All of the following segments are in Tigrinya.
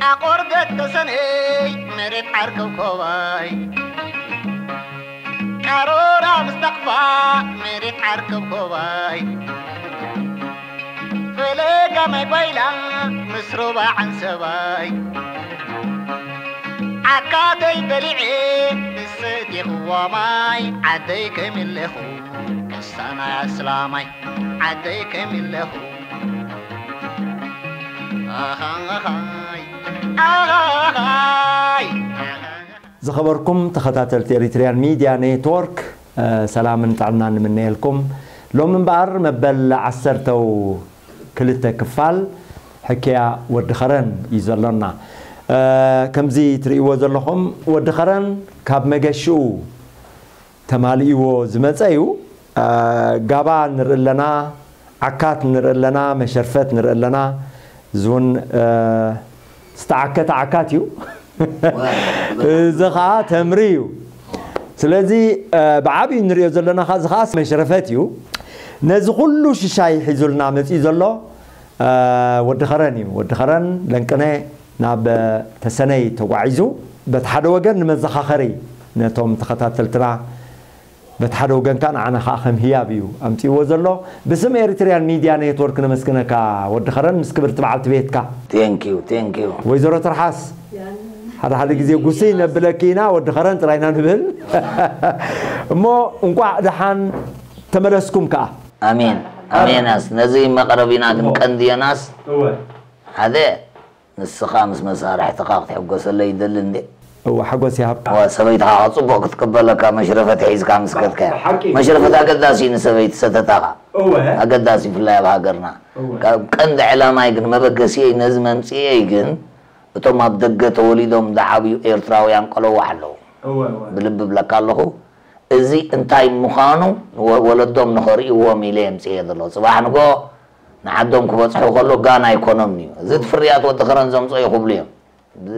ኣቆርደት ተሰነይ መሬት ዓርከብ ኮባይ፣ ቀሮራ ምስ ተቕፋ መሬት ዓርከብ ኮባይ፣ ፈለጋ ማይ ጓይላ ምስ ሩባ ዓንሰባይ፣ ዓካተይ በሊዐ ምስ ሰቲኽዋ ማይ፣ ዓደይ ከሚለኹ ክሳናይ ኣስላማይ፣ ዓደይ ከሚለኹ ኣኻኻይ ኣኻኻይ። ዝኸበርኩም ተኸታተልቲ ኤሪትሪያን ሚድያ ኔትወርክ፣ እ፣ ሰላምን ጥዕናን ንምነየልኩም። ሎሚ እምበኣር መበል ዓሰርተው ክልተ ክፋል ሕክያ ወዲ ኸረን እዩ ዘሎና። እ፣ ከምዚ ትርእይዎ ዘለኹም ወዲ ኸረን ካብ መገሽኡ ተማሊእዎ ዝመጸ እዩ። እ፣ ጋባ ንርኢ ኣለና፣ ዓካት ንርኢ ኣለና፣ መሸርፈት ንርኢ ኣለና። እዚ እውን፣ እ፣ ዝተዓከተ ዓካት እዩ። እዚ ኸዓ ተምሪ እዩ። ስለዚ፣ እ፣ ብዓብዩ ንሪኦ ዘለና ኸዓ፣ እዚ ኸዓ መሽረፈት እዩ። ነዚ ኩሉ ሽሻይ ሒዙልና መፂኡ ዘሎ፣ እ፣ ወዲ ኸረን እዩ። ወዲ ኸረን ለንቅነ ናብ ተሰነይ ተጓዒዙ፣ በቲ ሓደ ወገን ንመዘኻኸሪ ነቶም ተኸታተልትና፣ በቲ ሓደ ወገን ከኣ ንዓና ከኣ ከም ህያብ እዩ ኣምጺእዎ ዘሎ። ብስም ኤሪትሪያን ሚድያ ኔትወርክ ነመስግነካ ወዲ ኸረን ምስ ክብርቲ በዓልቲ ቤትካ። Thank you, thank you. ወይዘሮ ትርሓስ፣ ሓደ ሓደ ግዜ ጉስይ ነብለኪ ኢና፣ ወዲ ኸረን ጥራይና ንብል። እሞ እንቋዕ ደሓን ተመለስኩም ከኣ። ኣሜን፣ ኣሜናስ። ነዚ መቕረቢና ግን ቀንዲ ዮናስ፣ እወ። ሓደ ንስኻ ምስ መሳርሕትኻ ክትሕጎሰለይ ይደሊ እንዴ? እወ፣ ሓጎስ ይሃብካ። እወ፣ ሰበይትኻ ጽቡቕ ክትቅበለካ መሽረፈት ሒዝካ ምስ ከድካ። ብሓቂ። መሽረፈት ኣገዳሲ እዩ ንሰበይቲ ሰተታኻ። እወ። ኣገዳሲ ብፍላይ ኣብ ሃገርና። እወ። ካብ ቀንዲ ዕላማይ ግን መበገሲየይ ነዚ መምጽኤይ ግን እቶም ኣብ ደገ ተወሊዶም ዝዓብዩ ኤርትራውያን ቆለዋሕ ኣለዉ። እወ፣ እወ። ብልቢ እብለካ ኣለኹ። እዚ እንታይ ምዃኑ ወ-፣ ወለዶም ንኸርእይዎም ኢለ የምጽኤ ዘሎ። ጽባሕ ንግሆ ንዓዶም ክበጽሑ ከሎ ጋና ኣይኮኖምን እዩ። እዚ እቲ ፍርያት ወዲ ከረን ዘምጽኦ እዩ ክብሉ እዮም።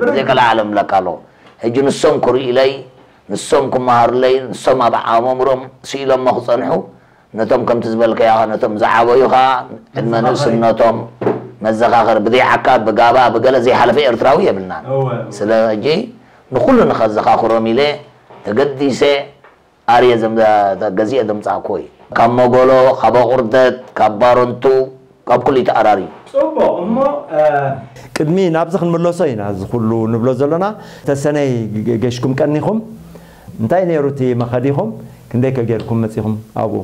ብዘይ ካልእ ዓለም ለካ ኣለዎ። ሕጂ ንሶም ክርእዩለይ፣ ንሶም ክመሃሩለይ፣ ንሶም ኣብ ኣእምሮም ስኢሎሞ ክጸንሑ፣ ነቶም ከምቲ ዝበልካዮ ነቶም ዝዓበዩ ኸኣ ዕድመ ንእስነቶም መዘኻኸሪ ብዘይ ዓካት ብጋባ ብገለ ዘይሓለፈ ኤርትራዊ የብልናን። እወ፣ እወ። ስለ ሕጂ ንኹሉ ንኸዘኻኽሮም ኢለ ተገዲሰ ኣርየ ዘም-፣ ገዚኤ ዘምጻእኩዎ እዩ። ካብ መጎሎ፣ ካብ ኣቑርደት፣ ካብ ባረንቱ፣ ካብ ኩሉ እዩ ተኣራርዩ። ጽቡቕ እሞ፣ እ፣ ቅድሚ ናብዚ ክንምለሶ ኢና፣ እዚ ኩሉ ንብሎ ዘሎና። ተሰነይ ገ-፣ ገሽኩም ቀኒኹም፣ እንታይ ነይሩ እቲ መኸዲኹም? ክንደይ ከ ጌርኩም መጺኹም ኣብኡ?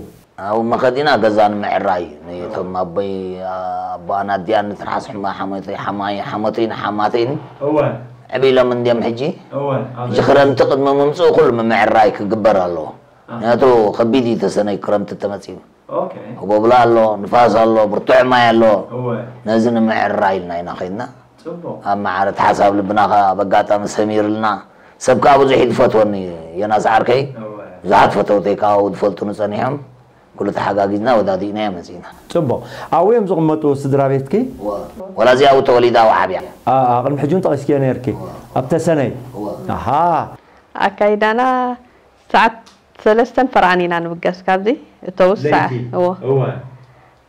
ኣብኡ መኸዲና ገዛ ንምዕራይ እዩ። ነቶም ኣቦይ፣ ኣቦኣን ኣዲኣን ንትርሓስ ሕማ-፣ ሓሞተይ፣ ሓማይ-፣ ሓሞተይን ሓማተይን እወ። ዕብይሎም እንድዮም ሕጂ። እወ፣ ኣብ ሕጂ ክረምቲ ቅድሚ ምምጽኡ ኩሉ ምምዕራይ ክግበር ኣለዎ። ኣሃ። ምኽንያቱ ከቢድ እዩ ተሰነይ ክረምቲ ተመጺኡ። ኦኬ። ህቦብላ ኣሎ፣ ንፋስ ኣሎ፣ ብርቱዕ ማይ ኣሎ። እወ። ነዚ ንምዕራይ ኢልና ኢና ኸይድና። ጽቡቕ። ኣብ መዓረ ተሓሳብ ልብና ኸኣ ኣብ ኣጋጣሚ ሰሚርልና። ሰብ ከኣ ብዙሕ እዩ ዝፈትወኒ፣ ዮናስ ዓርከይ። እወ። ብዙሓት ፈተውተይ ከኣ ኣብኡ ዝፈልጡኒ ጸኒሖም። ኩሉ ተሓጋጊዝና ወዳዲእናዮ መጺእና። ጽቡቕ። ኣብኡ እዮም ዝቕመጡ ስድራ ቤትኪ? እወ። ወላ እዚኣ ኣብኡ ተወሊዳ ኣብኡ ዓብያ። ኣ-፣ ኣ-፣ ቅድሚ ሕጂ እውን ጠቒስክዮ ነይርኪ። እወ። ኣብ ተሰነይ? እወ። ኣሃ። ኣካይዳና ሰዓት ሰለስተን ፈርቓን ኢና ንብገስ ካብዚ። እተውስ ሰዓ-፣ ለይቲ? እወ። እወ።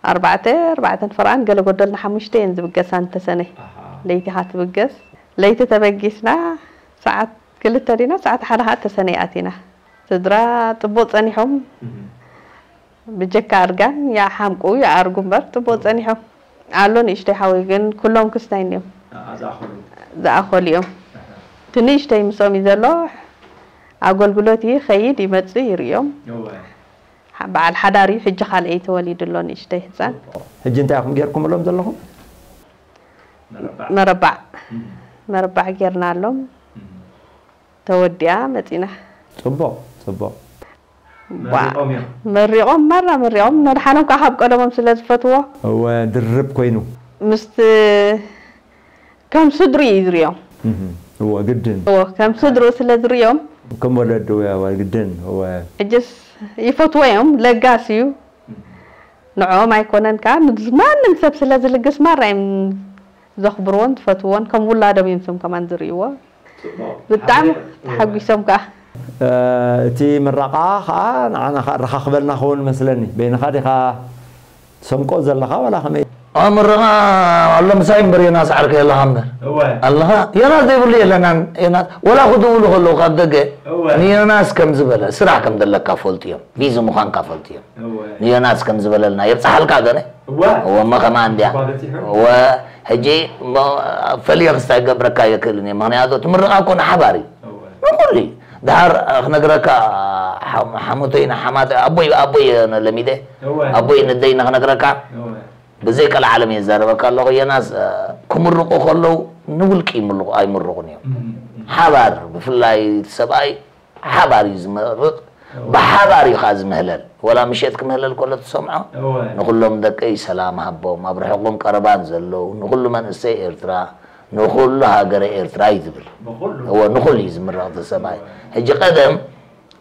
ኣርባዕተ፣ ኣርባዕተን ፈርቓን ገለ ጎደል ንሓሙሽተ እየን ዝብገሳ ንተሰነይ። ኣሃ። ለይቲ ኻ ትብገስ። ለይቲ ተበጊስና ሰዓት ክልተ ዲና ሰዓት ሓደ ኸዓ ተሰነይ ኣቲና። ስድራ ጽቡቕ ጸኒሖም። እህ። ብጀካ እርጋን ይሓምቁ ይኣርጉ እምበር ጽቡቕ ጸኒሖም። ኣሎ ንእሽተይ ሓወይ ግን ኩሎም ክስታይ እንድዮም። ኣኣ፣ ዝኣኸሉ። ዝኣኸሉ እዮም። ኣሃ። እቲ ንእሽተይ ምስኦም እዩ ዘሎ። ኣገልግሎት ይኸይድ ይመጽእ ይርእዮም። እወ። በዓል ሓዳር እዩ። ሕጂ ካልኣይ ተወሊዱ ኣሎ ንእሽተይ ህጻን። ሕጂ እንታይ ኢኹም ጌርኩምሎም ዘለኹም? መረባዕ። መረባዕ። እም። መረባዕ ጌርናሎም። እም። ተወዲኣ መጺና። ጽቡቕ፣ ጽቡቕ። ዋ፣ መሪቖም እዮም። መሪቖም፣ ማራ መሪቖም። ነድሓኖም ከኣ ካብ ቀደሞም ስለ ዝፈትዎ። እወ፣ ድርብ ኮይኑ። ምስቲ ከም ስድሩ እዩ ዝሪኦም። እወ ግድን እዎ ከም ስድሩ ስለ ዝሪኦም ከም ወለዱ ያዋ ግድን እወ ሕጅስ ይፈትዎ እዮም። ለጋስ እዩ። ንዕኦም ኣይኮነን ከዓ ማንም ሰብ ስለ ዝልግስ ማራ እዮም ዘኽብርዎን ዝፈትዎን ከም ውላዶም እዮም ስም ከማን ዝርእይዎ። ብጣዕሚ ተሓጒሶም ከዓ እቲ ምረቓ ከዓ ንዓና ከዓ ኣረኻኽበልና ክኸውን መስለኒ። በይንኻ ዲኻ ትሰምቆ ዘለኻ ዋላ ከመይ? ምረቓ ኣሎ ምሳይ እምበር ዮናስ ዓርከ የለኻ እምበር እወ ኣለኻ ዮናስ ዘይብሉ የለናን። ዮናስ ወላ ክድውሉ ከለዉ ካብ ደገ እወ ንዮናስ ከም ዝበለ ስራሕ ከም ዘለካ ፈልጡ እዮም። ቢዚ ምዃንካ ፈልጡ እዮም። እወ ንዮናስ ከም ዝበለልና የብፅሓልካ ገነ እወ እወ እሞ ከማን እንድያ እኳ በፂሑ እወ ሕጂ እሞ ፈልየ ክስታይ ገብረካ የክእልን እየ። ምክንያቱ እቲ ምርቓ እኮ ንሓባር እዩ እወ ንኩሉ እዩ። ድሓር ክነግረካ ሓ- ሓሙተይ ንሓማተ ኣቦይ ኣቦይ ለሚደ እወ ኣቦይ ንደይ ንክነግረካ እወ ብዘይ ቀልዓለም እየ ዝዛረበካ ኣለኹ። የናስ ክምርቑ ከለዉ ንውልቂ ይምርቑ ኣይምርቑን እዮም። ሓባር ብፍላይ እቲ ሰብኣይ ሓባር እዩ ዝመርቕ። ብሓባር እዩ ከዓ ዝምህለል። ወላ ምሸት ክምህለል ከሎ ትሰምዖ እወ ንኩሎም ደቀይ ሰላም ሃቦም ኣብ ርሑቕን ቀረባን ዘለዉ ንኩሉ መንእሰይ ኤርትራ ንኩሉ ሃገረ ኤርትራ እዩ ዝብል። ብኩሉ እወ ንኩሉ እዩ ዝምረቕ እቲ ሰብኣይ። ሕጂ ቀደም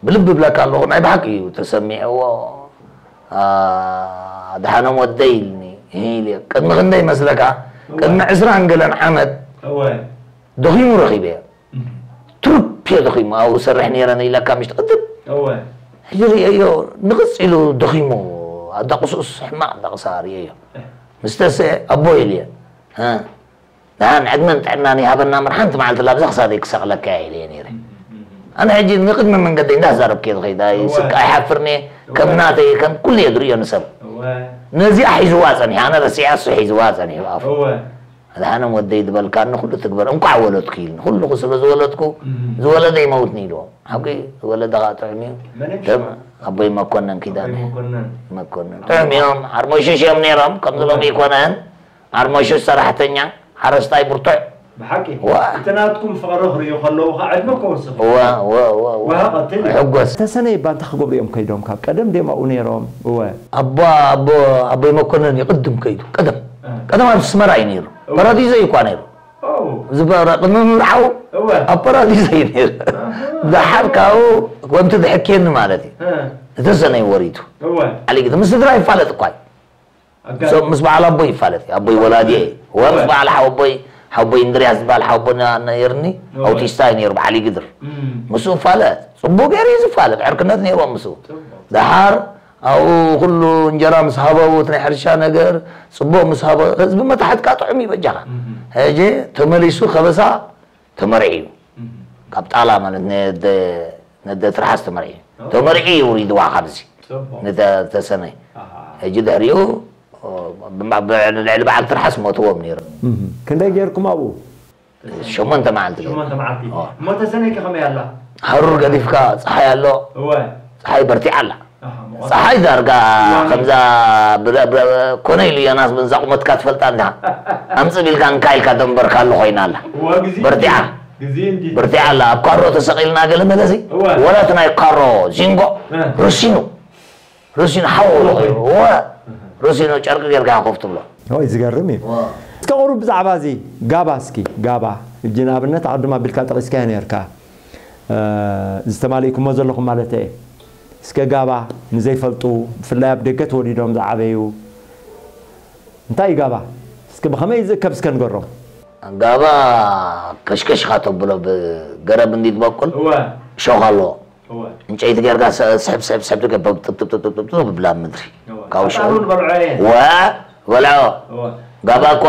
ብልቢ ብለካ ኣለኹ ናይ ብሓቂ እዩ ተሰሚዕዎ። ኣድሓኖም ወደይ ኢልኒ ኢል ቅድሚ ክንደይ መስለካ ቅድሚ ዕስራን ገለን ዓመት እወ ደኺሙ ረኺበዮ። ትሩፕ እየ ደኺሙ ኣብኡ ሰርሕ ነይረ ኢለካ ምሽ ትቕድም እወ ሕጂ ርእየዮ ንቕፅ ኢሉ ደኺሙ ኣዳቕስኡስ ሕማቕ ኣዳቕሳ ርእየዮ። ምስ ተስአ ኣቦ ኢልየ ንዓን ዕድመን ጥዕናን ይሃበና እምበር ሓንቲ መዓልቲ ላብዛ ክሳደይ ክሰቕለካ እየ ኢለየ ነይረ። ኣነ ሕጂ ንቕድሚ መንገደይ እንዳዛረብክ እየ ዝኸይድ ኣይስቅ ኣይሓፍርን እየ ከም ናተይ ከም ኩሉ እየ ዝርእዮ ንሰብ እወ ነዚኣ ሒዝዋ ጸኒሑ ኣነ ረሲዐ እሱ ሒዝዋ ጸኒሑ ኣፉ እወ ኣድሓኖም ወደይ ዝበልካኒ ኩሉ ትግበር እንኳዕ ወለድኩ ኢልኒ ኩሉ ስለ ዝወለድኩ ዝወለደ ይመውትኒ ኢልዎ ሓቂ ዝወለደ ከዓ ጥዑም እዩ መን እዩ ከም ኣቦይ መኮነን ኪዳነ መኮነን መኮነን ጥዑም እዮም ሓርሞሽሽ እዮም ነይሮም ከምዚ ሎሚ ኣይኮነን ሓርሞሽሽ ሰራሕተኛ ሓረስታይ ብርቱዕ ብሓቂ ዋ። እቲ ናትኩም ፍቕሪ ክርእዩ ከለዉ ከዓ ዕድመ ከወስኹ ዋ ዋ ዋ ዋ ዋሃ ቀትል እዩ ሕጎስ ተሰነይ እባ እንታይ ክገብሩ እዮም ከይዶም ካብ ቀደም ድዮም ኣብኡ ነይሮም እወ ኣቦ ኣቦ ኣቦይ መኮነን ይቕድም ከይዱ ቀደም ቀደም ኣብ ስመራ እዩ ነይሩ ፓራዲዞ እዩ እኳ ነይሩ ኦ ዝበረ ቅድሚ ምብርዓው እወ ኣብ ፓራዲዞ እዩ ነይሩ ደሓር ካብኡ ወንቲ ድሕኬኒ ማለት እዩ እ እተሰነይ ወሪቱ እወ ዓሊግቲ ምስ ስድራ ይፋለጥ እኳ እዩ ኣጋር So ምስ በዓል ኣቦይ ይፋለጥ እዩ ኣቦይ ወላዲ እየ ወ ምስ በዓል ሓወቦይ ሓወቦይ እንድርያስ ዝበሃል ሓወቦና ነይርኒ ኣውቲስታ እዩ ነይሩ በዓል ይግድር እም ምስኡ ይፋለጥ ጽቡቅ ገይሩ እዩ ዝፋለጥ ዕርክነት ነይርዎም ምስኡ ጽቡቅ ደሓር ኣብኡ ኩሉ እንጀራ ምስ ሃበው እቲ ናይ ሕርሻ ነገር ጽቡቅ ምስ ሃበ ህዝቢ መታሕትካ ጥዑም እዩ በጃኻ ሕጂ ተመሊሱ ከበሳ ተመርዒ እዩ ካብ ጣላ ማለት ነደ ነደ ትርሓስ ተመርዒ እዩ ተመርዒ እዩ ውሪድዋ ካብዚ ጽቡቅ ንተሰነይ ኣሃ ሕጂ ድሕሪኡ ልዕሊ በዓል ትርሓስ ሞትዎም ነይሩ እህ፣ ክንደይ ገይርኩም ኣብኡ ሸሞንተ መዓልቲ ገይሩ ሸሞንተ መዓልቲ እሞ ተሰነይከ ከመይ ኣላ ሃሩር ገዲፍካ ፀሓይ ኣሎ እወ ፀሓይ በርቲዓ ኣላ ኣሃ፣ ምዃኑ። ፀሓይ ዳርጋ ከምዛ ብረ- ብረ- ኮነ ኢሉ ዮናስ በዛ ቁመትካ ትፈልጣ እንዳ ኣምፅእ ቢልካ እንካ ኢልካ ደንበርካ ኣሎ ኮይና ኣላ እወ ግዜ በርቲዓ ግዜ እንዲ በርቲዓ ኣላ ኣብ ካሮ ተሰቒልና ገለ መለሲ እወ። ወላ እቲ ናይ ካሮ ዚንጎ እ። ርሲኑ ርሲኑ ሓወሎ ኮይኑ እወ ርሲኑ ጨርቂ ጌርካ ኮፍ ትብሎ ሆይ ዝገርም እዩ እስከ ቁሩብ ብዛዕባ እዚ ጋባ እስኪ ጋባ እጂ ንኣብነት ኣቅድም ኣቢልካ ጠቂስካዮ ነርካ ዝተማሊእኩሞ ዘለኹም ማለት እየ እስከ ጋባ ንዘይፈልጡ ብፍላይ ኣብ ደገ ተወሊዶም ዝዓበዩ እንታይ እዩ ጋባ እስኪ ብኸመይ ዝእከብ እስከ ንገሮም ጋባ ከሽከሽኻ ተብሎ ብገረብ እንዲ ትበቁል እወ ሾኽ ኣለዎ እወ ዕንጨይቲ ጌርካ ስሕብ ስሕብ ስሕብ ትገብር ጥብጥብጥብጥብ ብላ ምድሪ እወ ካብ ሽዑ ኣጣሩ ንበልዖ እየ ወ በልዖ እወ ጋባ እኮ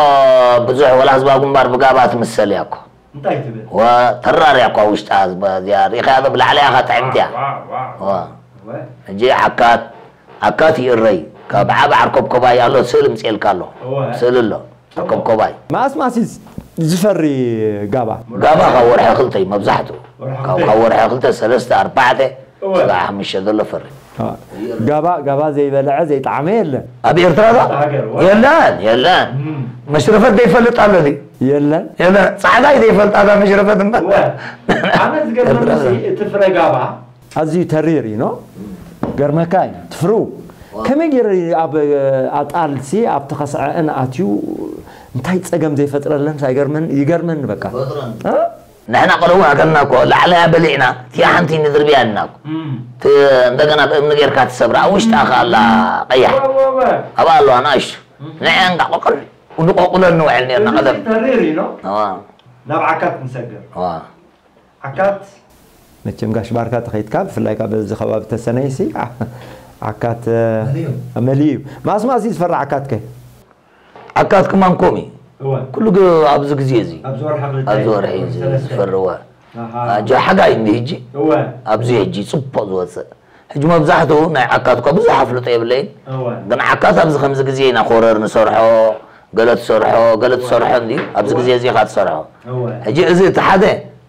ብዙሕ ወላ ህዝባ ግንባር ብጋባ ትምሰል እያ እኮ እንታይ ትብል ወ ተራር እያ እኳ ውሽጣ ህዝባ እዚኣ ሪኢኻያ ዶ ብላዕሊ ኢኻ ጥዕምቲ እያ ዋው ዋው ወ እወ ሕጂ ዓካት ዓካት ይእረይ ካብ ዓብ ዓርኮብኮባይ ኣሎ ስእሊ ምፅኤልካ ኣሎ እወ ስእሊ ኣሎ ዓርኮብኮባይ መኣስ መኣስ እዩ ዝፈሪ ጋባ ጋባ ካብ ወርሒ ክልተ እዩ መብዛሕትኡ ወርሒ ካብ ክልተ። ካብ ወርሒ ክልተ ሰለስተ ኣርባዕተ እወ። ስጋዕ ሓሙሽተ ዘሎ ፈሪ ጋባ ጋባ ዘይበልዐ ዘይጠዓመ የለን ኣብ ኤርትራ ዶ ሃገር ወ- የለን የለን እም። መሽረፈት ዘይፈልጥ ኣሎ እዚ የለን የለን ፃዕዳይ ዘይፈልጣ እዛ መሽረፈት እምበር እወ ኣነ ዝገርመኒ እዚ እቲ ፍረ ጋባ ኣዝዩ ተሪር እዩ ኖ ገርመካ እዩ ትፍርኡ ከመይ ገይረ ኣብ ኣጣልሲ ኣብቲ ከስዐአን ኣትዩ እንታይ ጸገም ዘይፈጥረለን ሳይገርመን ይገርመን በቃ። እ? ንሕና ቆልዑ ኣከልና እኮ ላዕለያ በሊዕና እቲኣ ሓንቲ ንድርብያ ኣለና እኮ። ቲ እንደገና ብእምኒ ጌርካ ትሰብራ ኣብ ውሽጣ ከኣላ ቀያሕ ኣብኣ ኣለዋ ንኣሽቱ ንዐን ቃቆቅል ንቆቁለን ንውዕል ነርና ቀደም። ተሪር እዩ ነው። ናብ ዓካት ንሰገር። ዓካት መቸም ጋሽ ባርካ ተኸይድካ ብፍላይ ካብ በዚ ከባቢ ተሰነይሲ ዓካት መሊዩ እዩ። ማስማስ እዩ ዝፈራ ዓካት ከ? ዓካት ክማን ኮም እዩ። ኩሉ ኣብዚ ግዜ እዚ ኣብዚ ወርሒ እዚ ዝፈርወ ኣጆ ሓጋይ እንዲ ሕጂ ኣብዚ ሕጂ ጽቡቕ ዝወፅእ ሕጂ መብዛሕትኡ ናይ ዓካት እኳ ብዙሕ ኣፍልጦ የብለይን። ግን ዓካት ኣብዚ ከምዚ ግዜ ኢና ኮረር ንሰርሖ ገለ ትሰርሖ ገለ ትሰርሖ እንዲ ኣብዚ ግዜ እዚ ኢኻ ትሰርሖ። ሕጂ እዚ እቲ ሓደ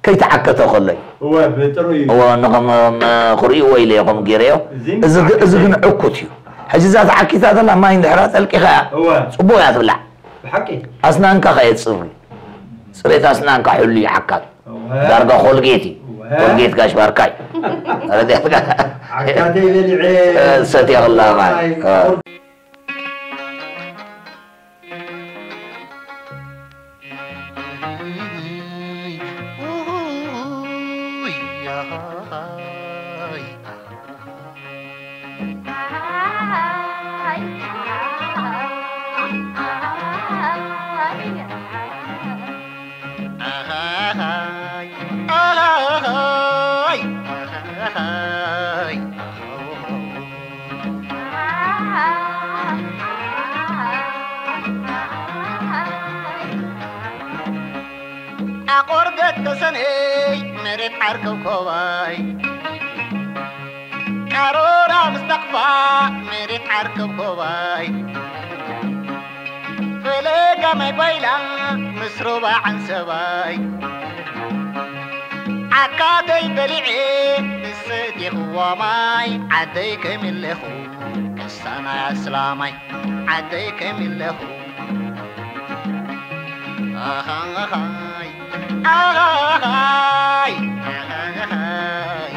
ከይተዓከተ ከሎ እዩ። እወ ብጥሩ እዩ። እወ ንኸም ክርእይዎ ኢለ እየ ከምኡ ገይረዮ። እዚ ግን ዕኩት እዩ። ሕጂ እዛ ተዓኪታ ዘላ ማይ እንድሕር ኣጠልቂኻያ ጽቡቕ እያ ትብላዕ። ብሓቂ ኣስናንካ ከየጽሪ ጽሬት ኣስናንካ ሕሉ ይዓካል። ዳርጋ ኮልጌት እዩ። ኮልጌት ጋሽ ባርካይ ረዲያትካ ዓካተይ በሊዐ ሰትያ ከላ ማይ ኣቆርደት ተሰነይ መሬት ዓርከብኮባይ ቃሮራ ምስ ተኽፋ መሬት ዓርከብኮባይ ፈለጋ ማይ ባይላ ምስ ሩባ ዓንሰባይ ዓካተይ በሊዐ ንሰትየኽዋ ማይ ዓደይ ከሚለኹ ቅሳናይ ኣስላማይ ዓደይ ከሚለኹ ኣኻኻይ ኣኻኻይ ኣኻኻይ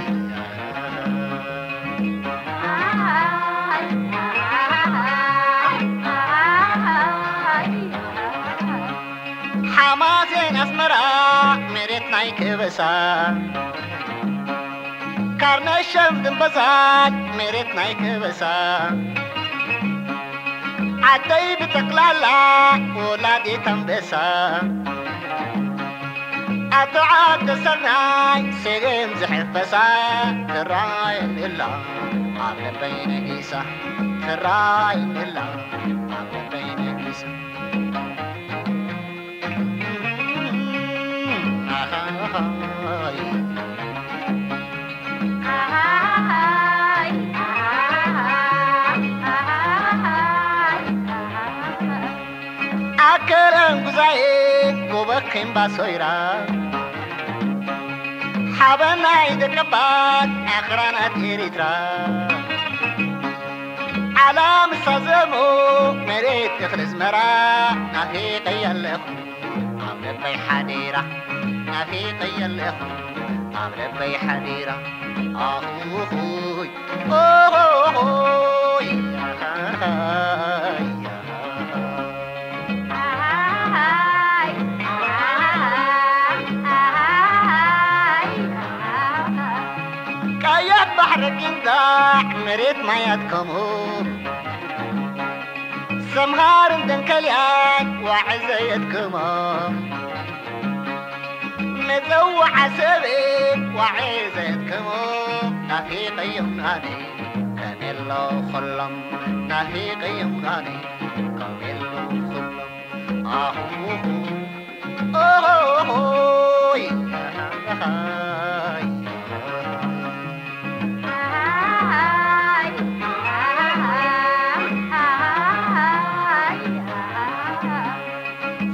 ሓማሴን ኣስመራ መሬት ናይ ከበሳ ካርነሸም ድንበሳት መሬት ናይ ከበሳ ዓደይ ብጠቕላላ ወላዲት ኣንበሳ ኣቶ ዓደ ሰናይ ሰገን ዝሕፈሳ ትራየኒ ኣላ ኣብ ልበይ ነጊሳ ትራየኒ ኣላ ኣብ ልበይ ነጊሳ ኣከረን ጉዛኤ ጎበክ ኤምባሶይራ ሓበናይ ደቀባት ኣኽራናት ኤሪትራ ዓላ ምሳዘሞ መሬት እኽሊ ኣዝመራ ናፊቀያ ኣለኹ ኣብ ልበይ ሓዲራ ናፊቀያ ኣለኹ ኣብ ልበይ ሓዲራ ኣኹኹይ ኦሆሆይ ኣኻኻይ ቀያሕ ባሕሪ ጊንዳዕ መሬት ማያት ከምኡ ሰምሃርን ደንከልያን ዋዒ ዘየድክሞ መጸውዓ ሰበይ ዋዒ ዘየድክሞ ናፊቀዮም ኣነ ከመሎ ኹሎም ናፊቀዮም ኣነ ከመሎ ኹሎም ኣሁሁ ኦሆሆይ ኣሃሃይ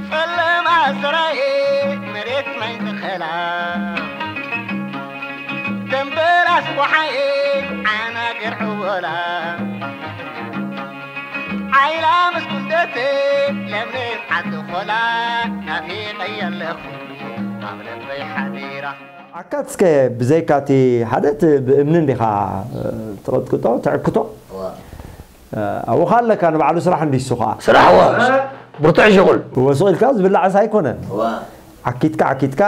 ጸለማ ስራኤ መሬት ናይ ተኸላ ደንበራስ ወሓኤ ዓናገር ዕወላ ዓይላ ምስ ጉንደተ ለምለም ዓዲ ኾላ ናፊቐያ ኣለኹ ኣብ ልበይ ሓዲራ ዓካት እስከ ብዘይካቲ ሓደ እቲ ብእምኒ እንዲኻ ትቐጥቅጦ ትዕክቶ ኣብኡ ኣለካ ንባዕሉ ስራሕ እንዲሱ ከዓ ስራሕ ብርቱዕ ሽቑል። ወሱቕ ኢልካ ዝብላዕስ ኣይኮነን። ዓኪትካ ዓኪትካ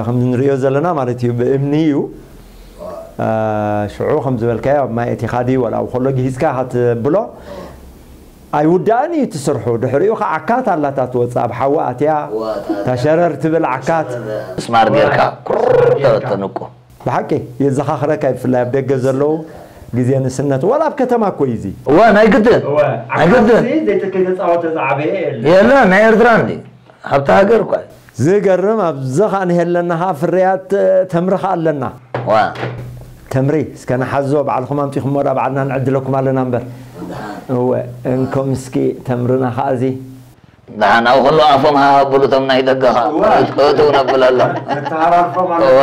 ከምዚ ንሪኦ ዘለና ማለት እዩ፣ ብእምኒ እዩ። ሽዑ ከም ዝበልካዮ ኣብ ማይ ኣቲኻ ድዩ ዋላ ኣብ ከሎ ግሂዝካ ኢኻ ትብሎ። ኣይውዳእን እዩ እቲ ስርሑ። ድሕሪኡ ከዓ ዓካት ኣላታ ትወፅእ ኣብ ሓዊ ኣትያ፣ ታሸረር ትብል ዓካት። ስማር ጌርካ ኩር ተበተንቁ። ብሓቂ የዘኻኽረካ እዩ፣ ብፍላይ ኣብ ደገ ዘለዉ ግዜ ንስነት ዋላ ኣብ ከተማ እኮ እዩ እዚ። እወ ናይ ግድን ናይ ግድን። ዘይተተፃወተ ዝዓበየ የለ። የለ ናይ ኤርትራ እንዲ ኣብቲ ሃገር እኳ እዩ። ዝገርም ኣብዚ ኸዓ ንሄለና ኸዓ ፍርያት ተምሪ ኸዓ ኣለና። ዋ ተምሪ እስከ ንሓዞ ባዕልኹም ኣምጢኹም ወዳ ባዕልና ንዕድለኩም ኣለና እምበር። እወ እንኮም እስኪ ተምርና ኸዓ እዚ ደሓን ኣብኡ ከሎ ኣፎም ሃሃብሉ እቶም ናይ ደገኻ እትእትው ነብለሎም። ነተሃራርፎም ኣሎ። እወ